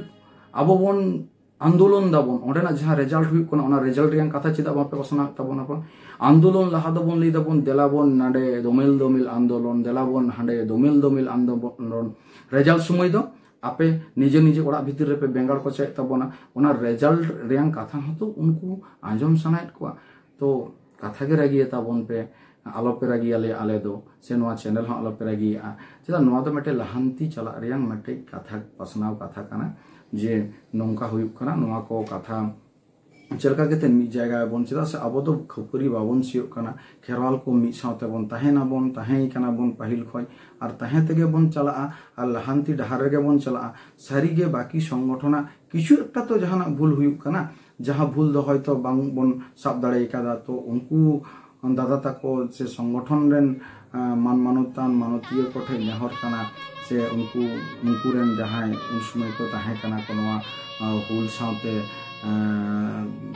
ᱟᱵᱚ ᱵᱚᱱ ᱟᱱᱫᱳᱞᱚᱱ ᱫᱟᱵᱚᱱ, ᱚᱸᱰᱮᱱᱟᱜ ᱡᱟᱦᱟᱸ ᱨᱮᱡᱟᱞᱴ ᱦᱩᱭᱩᱜ ᱠᱟᱱᱟ, ᱚᱱᱟ ᱨᱮᱡᱟᱞᱴ ᱨᱮᱭᱟᱜ ᱠᱟᱛᱷᱟ ᱪᱮᱫᱟᱜ ᱵᱟᱯᱮ ᱯᱟᱥᱱᱟᱣᱮᱫ ᱛᱟᱵᱚᱱᱟ ᱠᱚ? ᱟᱱᱫᱳᱞᱚᱱ ᱞᱟᱦᱟ ᱫᱚᱵᱚᱱ ᱞᱟᱹᱭ ᱫᱟᱵᱚᱱ, ᱫᱮᱞᱟ ᱵᱚᱱ ᱱᱟᱰᱮ ᱫᱚᱢᱮᱞ ᱫᱚᱢᱮᱞ ᱟᱱᱫᱳᱞᱚᱱ, ᱫᱮᱞᱟ ᱵᱚᱱ ᱦᱟᱸᱰᱮ ᱫᱚᱢᱮᱞ ᱫᱚᱢᱮᱞ ᱟᱱᱫᱳᱞᱚᱱ᱾ ᱨᱮᱡᱟᱞᱴ ᱥᱚᱢᱚᱭ ᱫᱚ ᱟᱯᱮ ᱱᱤᱡᱮ ᱱᱤᱡᱮ ᱚᱲᱟᱜ ᱵᱷᱤᱛᱤᱨ ᱨᱮᱯᱮ ᱵᱮᱸᱜᱟᱲ ᱠᱚᱪᱟᱭᱮᱫ ᱛᱟᱵᱚᱱᱟ᱾ ᱚᱱᱟ ᱨᱮᱡᱟᱞᱴ ᱨᱮᱭᱟᱜ ᱠᱟᱛᱷᱟ ᱦᱚᱸᱛᱚ ᱩᱱᱠᱩ ᱟᱸᱡᱚᱢ ᱥᱟᱱᱟᱭᱮᱫ ᱠᱚᱣᱟ᱾ ᱛᱚ ᱠᱟᱛᱷᱟ ᱜᱮ ᱨᱟᱹᱜᱤᱭᱟ ᱛᱟᱵᱚᱱ ᱯᱮ, ᱟᱞᱚᱯᱮ ᱨᱟᱹᱜᱤᱭᱟᱞᱮᱭᱟ ᱟᱞᱮ ᱫᱚ, ᱥᱮ ᱱᱚᱣᱟ ᱪᱮᱱᱮᱞ ᱦᱚᱸ ᱟᱞᱚᱯᱮ ᱨᱟᱹᱜᱤᱭᱟᱜᱼᱟ᱾ ᱪᱮᱫᱟᱜ, ᱱᱚᱣᱟ ᱫᱚ ᱢᱤᱫᱴᱮᱡ ᱞᱟᱦᱟᱱᱛᱤ ᱪᱟᱞᱟᱜ ᱨᱮᱭᱟᱝ ᱢᱤᱫᱴᱮᱡ ᱠᱟᱛᱷᱟ, ᱯᱟᱥᱱᱟᱣ ᱠᱟᱛᱷᱟ ᱠᱟᱱᱟ, ᱡᱮ ᱱᱚᱝᱠᱟ ᱦᱩᱭᱩᱜ ᱠᱟᱱᱟ, ᱱᱚᱣᱟ ᱠᱚ ᱠᱟᱛᱷᱟ ᱪᱮᱫ ᱞᱮᱠᱟ ᱠᱟᱛᱮ ᱢᱤᱫ ᱡᱟᱭᱜᱟ ᱵᱚᱱ, ᱪᱮᱫᱟᱜ ᱥᱮ ᱟᱵᱚ ᱫᱚ ᱠᱷᱟᱹᱯᱟᱹᱨᱤ ᱵᱟᱵᱚᱱ ᱥᱤᱭᱳᱜ ᱠᱟᱱᱟ, ᱠᱷᱮᱨᱣᱟᱞ ᱠᱚ ᱢᱤᱫ ᱥᱟᱶᱛᱮ ᱵᱚᱱ ᱛᱟᱦᱮᱱᱟᱵᱚᱱ, ᱛᱟᱦᱮᱸ ᱠᱟᱱᱟ ᱵᱚᱱ ᱯᱟᱹᱦᱤᱞ ᱠᱷᱚᱱ, ᱟᱨ ᱛᱟᱦᱮᱸ ᱛᱮᱜᱮ ᱵᱚᱱ ᱪᱟᱞᱟᱜᱼᱟ, ᱟᱨ ᱞᱟᱦᱟᱱᱛᱤ ᱰᱟᱦᱟᱨ ᱨᱮᱜᱮ ᱵᱚᱱ ᱪᱟᱞᱟᱜᱼᱟ᱾ ᱥᱟᱹᱨᱤᱜᱮ ᱵᱟᱹᱠᱤ ᱥᱚᱝᱜᱚᱴᱷᱚᱱᱟᱜ ᱠᱤᱪᱷᱩ ᱮᱠᱴᱟ ᱛᱚ ᱡᱟᱦᱟᱱᱟᱜ ᱵᱷᱩᱞ ᱦᱩᱭᱩᱜ ᱠᱟᱱᱟ, ᱡᱟᱦᱟᱸ ᱵᱷᱩᱞ ᱫᱚ ᱦᱚᱭᱛᱚ ᱵᱟᱝ ᱵᱚᱱ ᱥᱟᱵ ᱫᱟᱲᱮ ᱠᱟᱫᱟ, ᱛᱚ ᱩᱱᱠᱩ ᱫᱟᱫᱟ ᱛᱟᱠᱚ ᱥᱮ ᱥᱚᱝᱜᱚᱴᱷᱚᱱ ᱨᱮᱱ, ᱟᱸ, ᱢᱟᱱ ᱢᱟᱱᱚᱛᱟᱱ ᱢᱟᱱᱚᱛᱤᱭᱟᱹ ᱠᱚᱴᱷᱮᱱ ᱱᱮᱦᱚᱨ ᱠᱟᱱᱟ, ᱥᱮ ᱩᱱᱠᱩ, ᱩᱱᱠᱩ ᱨᱮᱱ ᱡᱟᱦᱟᱸᱭ ᱩᱱ ᱥᱚᱢᱚᱭ ᱠᱚ ᱛᱟᱦᱮᱸ ᱠᱟᱱᱟ ᱠᱚ ᱱᱚᱣᱟ, ᱟᱸ, ᱦᱩᱞ ᱥᱟᱶᱛᱮ, ᱟᱸ,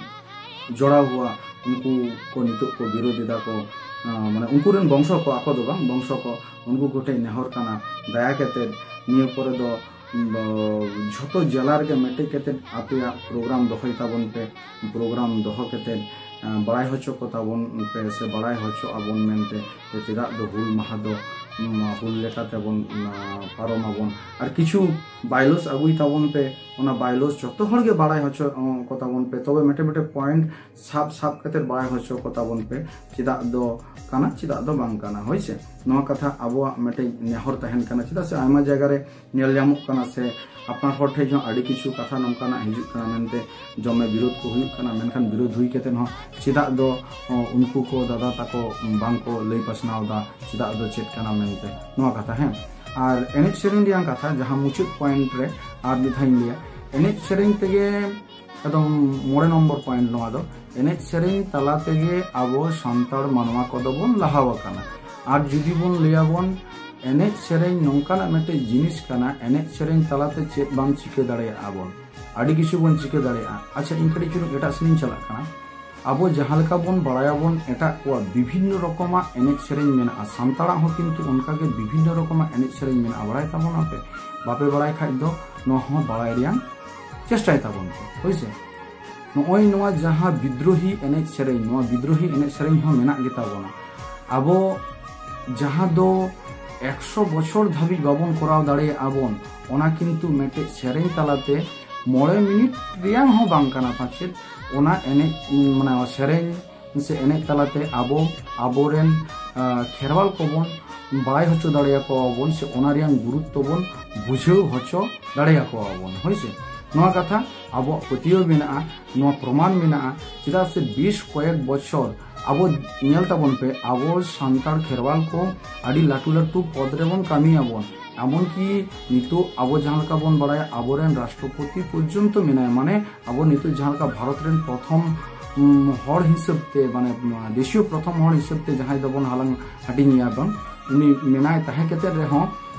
ᱡᱚᱲᱟᱣ ᱦᱩᱭᱩᱜᱼᱟ, ᱩᱱᱠᱩ ᱠᱚ ᱱᱤᱛᱚᱜ ᱠᱚ ᱵᱤᱨᱳᱫᱷ ᱮᱫᱟ ᱠᱚ, ᱟᱸ, ᱢᱟᱱᱮ ᱩᱱᱠᱩ ᱨᱮᱱ ᱵᱚᱝᱥᱚ ᱠᱚ, ᱟᱠᱚ ᱫᱚ ᱵᱟᱝ, ᱵᱚᱝᱥᱚ ᱠᱚ, ᱩᱱᱠᱩ ᱠᱚᱴᱷᱮᱱ ᱱᱮᱦᱚᱨ ᱠᱟᱱᱟ, ᱫᱟᱭᱟ ᱠᱟᱛᱮ ᱱᱤᱭᱟᱹ ᱯᱚᱨᱮ ᱫᱚ ᱡᱷᱚᱛᱚ ᱡᱮᱞᱟ ᱨᱮᱜᱮ ᱢᱤᱫᱴᱮᱡ ᱠᱟᱛᱮ ᱟᱯᱮᱭᱟᱜ ᱯᱨᱳᱜᱨᱟᱢ ᱫᱚᱦᱚᱭ ᱛᱟᱵᱚᱱ ᱯᱮ᱾ ᱯᱨᱳᱜᱨᱟᱢ ᱫᱚᱦᱚ ᱠᱟᱛᱮ, ᱟᱸ, ᱵᱟᱲᱟᱭ ᱦᱚᱪᱚ ᱠᱚ ᱛᱟᱵᱚᱱ ᱯᱮ, ᱥᱮ ᱵᱟᱲᱟᱭ ᱦᱚᱪᱚ ᱟᱵᱚᱱ ᱢᱮᱱᱛᱮ, ᱡᱮ ᱪᱮᱫᱟᱜ ᱫᱚ ᱦᱩᱞ ᱢᱟᱦᱟ ᱫᱚ ᱩᱢ, ᱦᱩᱞ ᱞᱮᱠᱟᱛᱮ ᱵᱚᱱ, ᱩᱢ, ᱯᱟᱨᱚᱢ ᱟᱵᱚᱱ᱾ ᱟᱨ ᱠᱤᱪᱷᱩ ᱵᱟᱭᱞᱚᱥ ᱟᱹᱜᱩᱭ ᱛᱟᱵᱚᱱ ᱯᱮ, ᱚᱱᱟ ᱵᱟᱭᱞᱚᱥ ᱡᱚᱛᱚ ᱦᱚᱲ ᱜᱮ ᱵᱟᱲᱟᱭ ᱦᱚᱪᱚ, ᱩᱢ, ᱠᱚ ᱛᱟᱵᱚᱱ ᱯᱮ᱾ ᱛᱚᱵᱮ ᱢᱤᱫᱴᱮᱱ ᱢᱤᱫᱴᱮᱱ ᱯᱚᱭᱮᱱᱴ ᱥᱟᱵ ᱥᱟᱵ ᱠᱟᱛᱮ ᱵᱟᱲᱟᱭ ᱦᱚᱪᱚ ᱠᱚ ᱛᱟᱵᱚᱱ ᱯᱮ, ᱪᱮᱫᱟᱜ ᱫᱚ ᱠᱟᱱᱟ, ᱪᱮᱫᱟᱜ ᱫᱚ ᱵᱟᱝ ᱠᱟᱱᱟ, ᱦᱳᱭ ᱥᱮ? ᱱᱚᱣᱟ ᱠᱟᱛᱷᱟ ᱟᱵᱚᱣᱟᱜ ᱢᱤᱫᱴᱮᱱ ᱱᱮᱦᱚᱨ ᱛᱟᱦᱮᱱ ᱠᱟᱱᱟ᱾ ᱪᱮᱫᱟᱜ ᱥᱮ ᱟᱭᱢᱟ ᱡᱟᱭᱜᱟ ᱨᱮ ᱧᱮᱞ ᱧᱟᱢᱚᱜ ᱠᱟᱱᱟ ᱥᱮ ᱟᱯᱱᱟᱨ ᱦᱚᱲ ᱴᱷᱮᱱ ᱦᱚᱸ ᱟᱹᱰᱤ ᱠᱤᱪᱷᱩ ᱠᱟᱛᱷᱟ ᱱᱚᱝᱠᱟᱱᱟᱜ ᱦᱤᱡᱩᱜ ᱠᱟᱱᱟ ᱢᱮᱱᱛᱮ ᱫᱚᱢᱮ ᱵᱤᱨᱳᱫ ᱠᱚ ᱦᱩᱭᱩᱜ ᱠᱟᱱᱟ, ᱢᱮᱱᱠᱷᱟᱱ ᱵᱤᱨᱳᱫ ᱦᱩᱭ ᱠᱟᱛᱮ ᱦᱚᱸ ᱪᱮᱫᱟᱜ ᱫᱚ, ᱚ, ᱩᱱᱠᱩ ᱠᱚ ᱫᱟᱫᱟ ᱛᱟᱠᱚ ᱵᱟᱝ ᱠᱚ ᱞᱟᱹᱭ ᱯᱟᱥᱱᱟᱣ ᱮᱫᱟ, ᱪᱮᱫᱟᱜ ᱫᱚ ᱪᱮᱫ ᱠᱟᱱᱟ ᱢᱮᱱᱛᱮ ᱱᱚᱣᱟ ᱠᱟᱛᱷᱟ, ᱦᱮᱸ᱾ ᱟᱨ ᱮᱱᱮᱡ ᱥᱮᱨᱮᱧ ᱨᱮᱭᱟᱜ ᱠᱟᱛᱷᱟ, ᱡᱟᱦᱟᱸ ᱢᱩᱪᱟᱹᱫ ᱯᱚᱭᱮᱱᱴ ᱨᱮ ᱟᱨ ᱢᱤᱫ ᱫᱷᱟᱣ ᱤᱧ ᱞᱟᱹᱭᱟ, ᱮᱱᱮᱡ ᱥᱮᱨᱮᱧ ᱛᱮᱜᱮ ᱮᱠᱫᱚᱢ ᱢᱚᱬᱮ ᱱᱚᱢᱵᱚᱨ ᱯᱚᱭᱮᱱᱴ ᱱᱚᱣᱟ ᱫᱚ, ᱮᱱᱮᱡ ᱥᱮᱨᱮᱧ ᱛᱟᱞᱟ ᱛᱮᱜᱮ ᱟᱵᱚ ᱥᱟᱱᱛᱟᱲ ᱢᱟᱱᱣᱟ ᱠᱚᱫᱚ ᱵᱚᱱ ᱞᱟᱦᱟᱣ ᱟᱠᱟᱱᱟ᱾ ᱟᱨ ᱡᱩᱫᱤ ᱵᱚᱱ ᱞᱟᱹᱭᱟᱵᱚᱱ, ᱮᱱᱮᱡ ᱥᱮᱨᱮᱧ ᱱᱚᱝᱠᱟᱱᱟᱜ ᱢᱤᱫᱴᱮᱡ ᱡᱤᱱᱤᱥ ᱠᱟᱱᱟ, ᱮᱱᱮᱡ ᱥᱮᱨᱮᱧ ᱛᱟᱞᱟᱛᱮ ᱪᱮᱫ ᱵᱟᱢ ᱪᱤᱠᱟᱹ ᱫᱟᱲᱮᱭᱟᱜᱼᱟ ᱵᱚᱱ, ᱟᱹᱰᱤ ᱠᱤᱪᱷᱩ ᱵᱚᱱ ᱪᱤᱠᱟᱹ ᱫᱟᱲᱮᱭᱟᱜᱼᱟ᱾ ᱟᱪᱪᱷᱟ, ᱤᱧ ᱠᱟᱹᱴᱤᱡ ᱪᱩᱞᱩᱝ ᱮᱴᱟᱜ ᱥᱮᱱ ᱤᱧ ᱪᱟᱞᱟᱜ ᱠᱟᱱᱟ᱾ ᱟᱵᱚ ᱡᱟᱦᱟᱸ ᱞᱮᱠᱟ ᱵᱚᱱ ᱵᱟᱲᱟᱭᱟᱵᱚᱱ, ᱮᱴᱟᱜ ᱠᱚᱣᱟᱜ ᱵᱤᱵᱷᱤᱱᱱᱚ ᱨᱚᱠᱚᱢᱟᱜ ᱮᱱᱮᱡ ᱥᱮᱨᱮᱧ ᱢᱮᱱᱟᱜᱼᱟ, ᱥᱟᱱᱛᱟᱲᱟᱜ ᱦᱚᱸ ᱠᱤᱱᱛᱩ ᱚᱱᱠᱟᱜᱮ ᱵᱤᱵᱷᱤᱱᱱᱚ ᱨᱚᱠᱚᱢᱟᱜ ᱮᱱᱮᱡ ᱥᱮᱨᱮᱧ ᱢᱮᱱᱟᱜᱼᱟ᱾ ᱵᱟᱲᱟᱭ ᱛᱟᱵᱚᱱᱟᱯᱮ? ᱵᱟᱯᱮ ᱵᱟᱲᱟᱭ ᱠᱷᱟᱡ ᱫᱚ ᱱᱚᱣᱟ ᱦᱚᱸ ᱵᱟᱲᱟᱭ ᱨᱮᱭᱟᱜ ᱪᱮᱥᱴᱟᱭ ᱛᱟᱵᱚᱱ ᱯᱮ, ᱦᱳᱭ ᱥᱮ? ᱱᱚᱜᱼᱚᱭ ᱱᱚᱣᱟ ᱡᱟᱦᱟᱸ ᱵᱤᱫᱽᱨᱳᱦᱤ ᱮᱱᱮᱡ ᱥᱮᱨᱮᱧ, ᱱᱚᱣᱟ ᱵᱤᱫᱽᱨᱳᱦᱤ ᱮᱱᱮᱡ ᱥᱮᱨᱮᱧ ᱦᱚᱸ ᱢᱮᱱᱟᱜ ᱜᱮᱛᱟ ᱵᱚᱱᱟ᱾ ᱟᱵᱚ ᱡᱟᱦᱟᱸ ᱫᱚ ᱮᱠᱥᱚ ᱵᱚᱪᱷᱚᱨ ᱫᱷᱟᱹᱵᱤᱡ ᱵᱟᱵᱚᱱ ᱠᱚᱨᱟᱣ ᱫᱟᱲᱮᱭᱟᱜᱼᱟ ᱵᱚᱱ, ᱚᱱᱟ ᱠᱤᱱᱛᱩ ᱢᱤᱫᱴᱮᱡ ᱥᱮᱨᱮᱧ ᱛᱟᱞᱟᱛᱮ ᱢᱚᱬᱮ ᱢᱤᱱᱤᱴ ᱨᱮᱭᱟᱝ ᱦᱚᱸ ᱵᱟᱝ ᱠᱟᱱᱟ ᱯᱟᱪᱮᱫ, ᱚᱱᱟ ᱮᱱᱮᱡ, ᱢᱟᱱᱮ ᱥᱮᱨᱮᱧ ᱥᱮ ᱮᱱᱮᱡ ᱛᱟᱞᱟᱛᱮ ᱟᱵᱚ ᱟᱵᱚᱨᱮᱱ, ᱟ, ᱠᱷᱮᱨᱣᱟᱞ ᱠᱚᱵᱚᱱ ᱵᱟᱲᱟᱭ ᱦᱚᱪᱚ ᱫᱟᱲᱮᱭᱟᱠᱚᱣᱟ ᱵᱚᱱ, ᱥᱮ ᱚᱱᱟ ᱨᱮᱭᱟᱝ ᱜᱩᱨᱩᱛᱛᱚ ᱵᱚᱱ ᱵᱩᱡᱷᱟᱹᱣ ᱦᱚᱪᱚ ᱫᱟᱲᱮᱭᱟᱠᱚᱣᱟ ᱵᱚᱱ, ᱦᱳᱭ ᱥᱮ? ᱱᱚᱣᱟ ᱠᱟᱛᱷᱟ ᱟᱵᱚᱣᱟᱜ ᱯᱟᱹᱛᱭᱟᱹᱣ ᱢᱮᱱᱟᱜᱼᱟ, ᱱᱚᱣᱟ ᱯᱨᱚᱢᱟᱱ ᱢᱮᱱᱟᱜᱼᱟ᱾ ᱪᱮᱫᱟᱜ ᱥᱮ ᱵᱮᱥ ᱠᱚᱭᱮᱠ ᱵᱚᱪᱷᱚᱨ ᱟᱵᱚ, ᱧᱮᱞ ᱛᱟᱵᱚᱱ ᱯᱮ, ᱟᱵᱚ ᱥᱟᱱᱛᱟᱲ ᱠᱷᱮᱨᱣᱟᱞ ᱠᱚ ᱟᱹᱰᱤ ᱞᱟᱹᱴᱩ ᱞᱟᱹᱴᱩ ᱯᱚᱫᱽ ᱨᱮᱵᱚᱱ ᱠᱟᱹᱢᱤᱭᱟᱵᱚᱱ᱾ ᱮᱢᱚᱱᱠᱤ ᱱᱤᱛᱚᱜ ᱟᱵᱚ ᱡᱟᱦᱟᱸ ᱞᱮᱠᱟ ᱵᱚᱱ ᱵᱟᱲᱟᱭᱟ, ᱟᱵᱚᱨᱮᱱ ᱨᱟᱥᱴᱨᱚᱯᱚᱛᱤ ᱯᱚᱨᱡᱚᱱᱛᱚ ᱢᱮᱱᱟᱭᱟ, ᱢᱟᱱᱮ ᱟᱵᱚ ᱱᱤᱛᱚᱜ ᱡᱟᱦᱟᱸ ᱞᱮᱠᱟ ᱵᱷᱟᱨᱚᱛ ᱨᱮᱱ ᱯᱨᱚᱛᱷᱚᱢ, ᱩᱢ, ᱦᱚᱲ ᱦᱤᱥᱟᱹᱵ ᱛᱮ, ᱢᱟᱱᱮ, ᱩᱢ, ᱫᱮᱥᱤᱭᱚ ᱯᱨᱚᱛᱷᱚᱢ ᱦᱚᱲ ᱦᱤᱥᱟᱹᱵ ᱛᱮ ᱡᱟᱦᱟᱸᱭ ᱫᱚᱵᱚᱱ ᱦᱟᱞᱟᱝ ᱦᱟᱹᱴᱤᱧᱮᱭᱟ ᱵᱚᱱ, ᱩᱱᱤ ᱢᱮᱱᱟᱭ ᱛᱟᱦᱮᱸ ᱠᱟᱛᱮ ᱨᱮᱦᱚᱸ,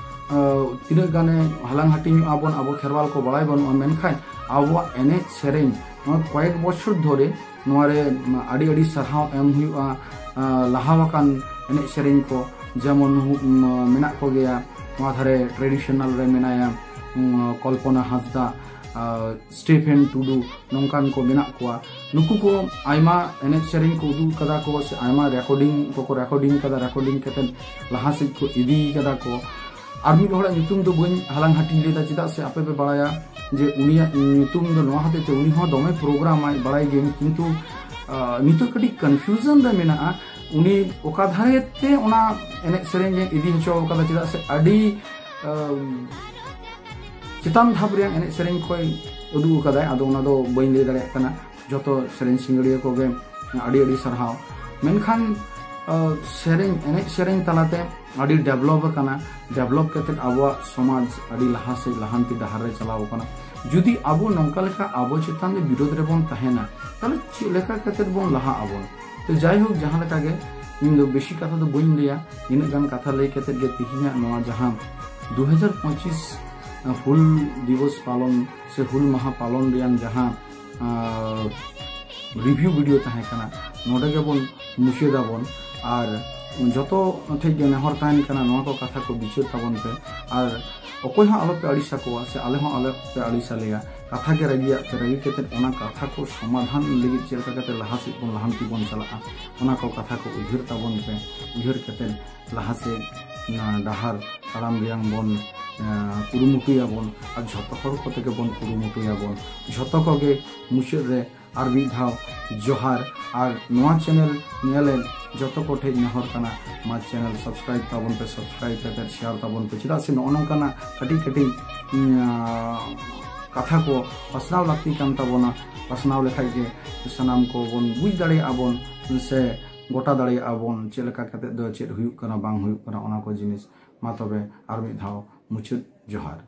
ᱟ, ᱛᱤᱱᱟᱹᱜ ᱜᱟᱱᱮ ᱦᱟᱞᱟᱝ ᱦᱟᱹᱴᱤᱧᱚᱜᱼᱟ ᱵᱚᱱ, ᱟᱵᱚ ᱠᱷᱮᱨᱣᱟᱞ ᱠᱚ ᱵᱟᱲᱟᱭ ᱵᱟᱹᱱᱩᱜᱼᱟ, ᱢᱮᱱᱠᱷᱟᱱ ᱟᱵᱚᱣᱟᱜ ᱮᱱᱮᱡ ᱥᱮᱨᱮᱧ ᱱᱚᱣᱟ ᱠᱚᱭᱮᱠ ᱵᱚᱪᱷᱚᱨ ᱫᱷᱚᱨᱮ ᱱᱚᱣᱟ ᱨᱮ, ᱩᱢ, ᱟᱹᱰᱤ ᱟᱹᱰᱤ ᱥᱟᱨᱦᱟᱣ ᱮᱢ ᱦᱩᱭᱩᱜᱼᱟ᱾ ᱟ, ᱞᱟᱦᱟᱣ ᱟᱠᱟᱱ ᱮᱱᱮᱡ ᱥᱮᱨᱮᱧ ᱠᱚ ᱡᱮᱢᱚᱱ, ᱩᱢ, ᱢᱮᱱᱟᱜ ᱠᱚᱜᱮᱭᱟ, ᱱᱚᱣᱟ ᱫᱷᱟᱨᱮ ᱴᱨᱮᱰᱤᱥᱚᱱᱟᱞ ᱨᱮ ᱢᱮᱱᱟᱭᱟ, ᱩᱢ, ᱠᱚᱞᱯᱚᱱᱟ ᱦᱟᱸᱥᱫᱟ, ᱟᱨ ᱥᱴᱤᱯᱷᱮᱱ ᱴᱩᱰᱩ, ᱱᱚᱝᱠᱟᱱ ᱠᱚ ᱢᱮᱱᱟᱜ ᱠᱚᱣᱟ᱾ ᱱᱩᱠᱩ ᱠᱚ ᱟᱭᱢᱟ ᱮᱱᱮᱡ ᱥᱮᱨᱮᱧ ᱠᱚ ᱩᱫᱩᱜ ᱠᱟᱫᱟ ᱠᱚ, ᱥᱮ ᱟᱭᱢᱟ ᱨᱮᱠᱚᱨᱰᱤᱝ ᱠᱚᱠᱚ ᱨᱮᱠᱚᱨᱰᱤᱝ ᱠᱟᱫᱟ, ᱨᱮᱠᱚᱨᱰᱤᱝ ᱠᱟᱛᱮᱫ ᱞᱟᱦᱟ ᱥᱮᱫ ᱠᱚ ᱤᱫᱤ ᱠᱟᱫᱟ ᱠᱚ᱾ ᱟᱨ ᱢᱤᱫ ᱦᱚᱲᱟᱜ ᱧᱩᱛᱩᱢ ᱫᱚ ᱵᱟᱹᱧ ᱦᱟᱞᱟᱝ ᱦᱟᱹᱴᱤᱧ ᱞᱮᱫᱟ, ᱪᱮᱫᱟᱜ ᱥᱮ ᱟᱯᱮ ᱯᱮ ᱵᱟᱲᱟᱭᱟ ᱡᱮ ᱩᱱᱤᱭᱟᱜ ᱧᱩᱛᱩᱢ ᱫᱚ ᱱᱚᱣᱟ ᱦᱚᱛᱮᱡ ᱛᱮ, ᱩᱱᱤ ᱦᱚᱸ ᱫᱚᱢᱮ ᱯᱨᱳᱜᱨᱟᱢ ᱟᱭ, ᱵᱟᱲᱟᱭ ᱜᱮᱭᱟᱹᱧ, ᱠᱤᱱᱛᱩ, ᱟᱦ, ᱱᱤᱛᱚᱜ ᱠᱟᱹᱴᱤᱡ ᱠᱚᱱᱯᱷᱤᱭᱩᱡᱚᱱ ᱨᱮ ᱢᱮᱱᱟᱜᱼᱟ, ᱩᱱᱤ ᱚᱠᱟ ᱫᱷᱟᱨᱮ ᱛᱮ ᱚᱱᱟ ᱮᱱᱮᱡ ᱥᱮᱨᱮᱧ ᱮ ᱤᱫᱤ ᱦᱚᱪᱚ ᱟᱠᱟᱫᱟ, ᱪᱮᱫᱟᱜ ᱥᱮ ᱟᱹᱰᱤ, ᱟᱢ, ᱪᱮᱛᱟᱱ ᱫᱷᱟᱯ ᱨᱮᱭᱟᱜ ᱮᱱᱮᱡ ᱥᱮᱨᱮᱧ ᱠᱚᱭ ᱩᱫᱩᱜ ᱟᱠᱟᱫᱟᱭ᱾ ᱟᱫᱚ ᱚᱱᱟ ᱫᱚ ᱵᱟᱹᱧ ᱞᱟᱹᱭ ᱫᱟᱲᱮᱭᱟᱜ ᱠᱟᱱᱟ᱾ ᱡᱚᱛᱚ ᱥᱮᱨᱮᱧ ᱥᱤᱸᱜᱟᱹᱲᱤᱭᱟᱹ ᱠᱚᱜᱮ ᱟᱹᱰᱤ ᱟᱹᱰᱤ ᱥᱟᱨᱦᱟᱣ᱾ ᱢᱮᱱᱠᱷᱟᱱ, ᱟᱦ, ᱥᱮᱨᱮᱧ, ᱮᱱᱮᱡ ᱥᱮᱨᱮᱧ ᱛᱟᱞᱟᱛᱮ ᱟᱹᱰᱤ ᱰᱮᱵᱷᱞᱚᱯ ᱟᱠᱟᱱᱟ᱾ ᱰᱮᱵᱷᱞᱚᱯ ᱠᱟᱛᱮᱫ ᱟᱵᱚᱣᱟᱜ ᱥᱚᱢᱟᱡᱽ ᱟᱹᱰᱤ ᱞᱟᱦᱟ ᱥᱮᱫ, ᱞᱟᱦᱟᱱᱛᱤ ᱰᱟᱦᱟᱨ ᱨᱮ ᱪᱟᱞᱟᱣ ᱟᱠᱟᱱᱟ᱾ ᱡᱩᱫᱤ ᱟᱵᱚ ᱱᱚᱝᱠᱟ ᱞᱮᱠᱟ ᱟᱵᱚ ᱪᱮᱛᱟᱱ ᱨᱮ ᱵᱤᱨᱳᱫᱷ ᱨᱮᱵᱚᱱ ᱛᱟᱦᱮᱱᱟ, ᱛᱟᱦᱞᱮ ᱪᱮᱫ ᱞᱮᱠᱟ ᱠᱟᱛᱮᱫ ᱵᱚᱱ ᱞᱟᱦᱟᱜ ᱟᱵᱚᱱ? ᱛᱚ ᱡᱟᱭᱦᱳᱠ, ᱡᱟᱦᱟᱸ ᱞᱮᱠᱟ ᱜᱮ, ᱤᱧ ᱫᱚ ᱵᱮᱥᱤ ᱠᱟᱛᱷᱟ ᱫᱚ ᱵᱟᱹᱧ ᱞᱟᱹᱭᱟ᱾ ᱤᱱᱟᱹᱜ ᱜᱟᱱ ᱠᱟᱛᱷᱟ ᱞᱟᱹᱭ ᱠᱟᱛᱮᱫ ᱜᱮ ᱛᱮᱦᱮᱧᱟᱜ ᱱᱚᱣᱟ ᱡᱟᱦᱟᱸ ᱫᱩ ᱦᱟᱡᱟᱨ ᱯᱚᱸᱪᱤᱥ ᱦᱩᱞ ᱫᱤᱵᱚᱥ ᱯᱟᱞᱚᱱ ᱥᱮ ᱦᱩᱞ ᱢᱟᱦᱟ ᱯᱟᱞᱚᱱ ᱨᱮᱭᱟᱜ ᱡᱟᱦᱟᱸ, ᱟᱸ, ᱨᱤᱵᱷᱤᱭᱩ ᱵᱷᱤᱰᱤᱭᱳ ᱛᱟᱦᱮᱸ ᱠᱟᱱᱟ, ᱱᱚᱰᱮ ᱜᱮᱵᱚᱱ ᱢᱩᱪᱟᱹᱫᱟᱵᱚᱱ᱾ ᱟᱨ ᱡᱚᱛᱚ ᱴᱷᱮᱡ ᱜᱮ ᱱᱮᱦᱚᱨ ᱛᱟᱦᱮᱱ ᱠᱟᱱᱟ, ᱱᱚᱣᱟ ᱠᱚ ᱠᱟᱛᱷᱟ ᱠᱚ ᱵᱤᱪᱟᱹᱨ ᱛᱟᱵᱚᱱ ᱯᱮ᱾ ᱟᱨ ᱚᱠᱚᱭ ᱦᱚᱸ ᱟᱞᱚᱯᱮ ᱟᱹᱲᱤᱥ ᱟᱠᱚᱣᱟ ᱥᱮ ᱟᱞᱮ ᱦᱚᱸ ᱟᱞᱚᱯᱮ ᱟᱹᱲᱤᱥ ᱟᱞᱮᱭᱟ᱾ ᱠᱟᱛᱷᱟ ᱜᱮ ᱨᱟᱹᱜᱤᱭᱟᱜ ᱯᱮ, ᱨᱟᱹᱜᱤ ᱠᱟᱛᱮᱫ ᱚᱱᱟ ᱠᱟᱛᱷᱟ ᱠᱚ ᱥᱚᱢᱟᱫᱷᱟᱱ ᱞᱟᱹᱜᱤᱫ ᱪᱮᱫ ᱞᱮᱠᱟ ᱠᱟᱛᱮ ᱞᱟᱦᱟ ᱥᱮᱫ ᱵᱚᱱ ᱞᱟᱦᱟᱱᱛᱤ ᱵᱚᱱ ᱪᱟᱞᱟᱜᱼᱟ, ᱚᱱᱟ ᱠᱚ ᱠᱟᱛᱷᱟ ᱠᱚ ᱩᱭᱦᱟᱹᱨ ᱛᱟᱵᱚᱱ ᱯᱮ᱾ ᱩᱭᱦᱟᱹᱨ ᱠᱟᱛᱮᱫ ᱞᱟᱦᱟ ᱥᱮᱫ ᱚᱱᱟ ᱰᱟᱦᱟᱨ ᱛᱟᱲᱟᱢ ᱨᱮᱭᱟᱝ ᱵᱚᱱ, ᱮᱸ, ᱠᱩᱨᱩᱢᱩᱴᱩᱭᱟᱵᱚᱱ ᱟᱨ ᱡᱷᱚᱛᱚ ᱦᱚᱲ ᱠᱚᱛᱮ ᱜᱮᱵᱚᱱ ᱠᱩᱨᱩᱢᱩᱴᱩᱭᱟᱵᱚᱱ᱾ ᱡᱷᱚᱛᱚ ᱠᱚᱜᱮ ᱢᱩᱪᱟᱹᱫ ᱨᱮ ᱟᱨ ᱢᱤᱫ ᱫᱷᱟᱣ ᱡᱚᱦᱟᱨ᱾ ᱟᱨ ᱱᱚᱣᱟ ᱪᱮᱱᱮᱞ ᱧᱮᱞᱮᱫ ᱡᱚᱛᱚ ᱠᱚ ᱴᱷᱮᱡ ᱱᱮᱦᱚᱨ ᱠᱟᱱᱟ, ᱢᱟ ᱪᱮᱱᱮᱞ ᱥᱟᱵᱥᱠᱨᱟᱭᱤᱵ ᱛᱟᱵᱚᱱ ᱯᱮ, ᱥᱟᱵᱥᱠᱨᱟᱭᱤᱵ ᱠᱟᱛᱮ ᱥᱮᱭᱟᱨ ᱛᱟᱵᱚᱱ ᱯᱮ, ᱪᱮᱫᱟᱜ ᱥᱮ ᱱᱚᱜᱼᱚ ᱱᱚᱝᱠᱟᱱᱟᱜ ᱠᱟᱹᱴᱤᱡ ᱠᱟᱹᱴᱤᱡ, ᱩᱸ, ᱠᱟᱛᱷᱟ ᱠᱚ ᱯᱟᱥᱱᱟᱣ ᱞᱟᱹᱠᱛᱤ ᱠᱟᱱ ᱛᱟᱵᱚᱱᱟ᱾ ᱯᱟᱥᱱᱟᱣ ᱞᱮᱠᱷᱟᱡ ᱜᱮ ᱥᱟᱱᱟᱢ ᱠᱚ ᱵᱚᱱ ᱵᱩᱡᱽ ᱫᱟᱲᱮᱭᱟᱜᱼᱟ ᱵᱚᱱ ᱥᱮ ᱜᱚᱴᱟ ᱫᱟᱲᱮᱭᱟᱜᱼᱟ ᱵᱚᱱ ᱪᱮᱫ ᱞᱮᱠᱟ ᱠᱟᱛᱮ ᱫᱚ ᱪᱮᱫ ᱦᱩᱭᱩᱜ ᱠᱟᱱᱟ, ᱵᱟᱝ ᱦᱩᱭᱩᱜ ᱠᱟᱱᱟ, ᱚᱱᱟ ᱠᱚ ᱡᱤᱱᱤᱥ᱾ ᱢᱟ ᱛᱚᱵᱮ ᱟᱨ ᱢᱤᱫ ᱫᱷᱟᱣ ᱢᱩᱪᱟᱹᱫ ᱡᱚᱦᱟᱨ᱾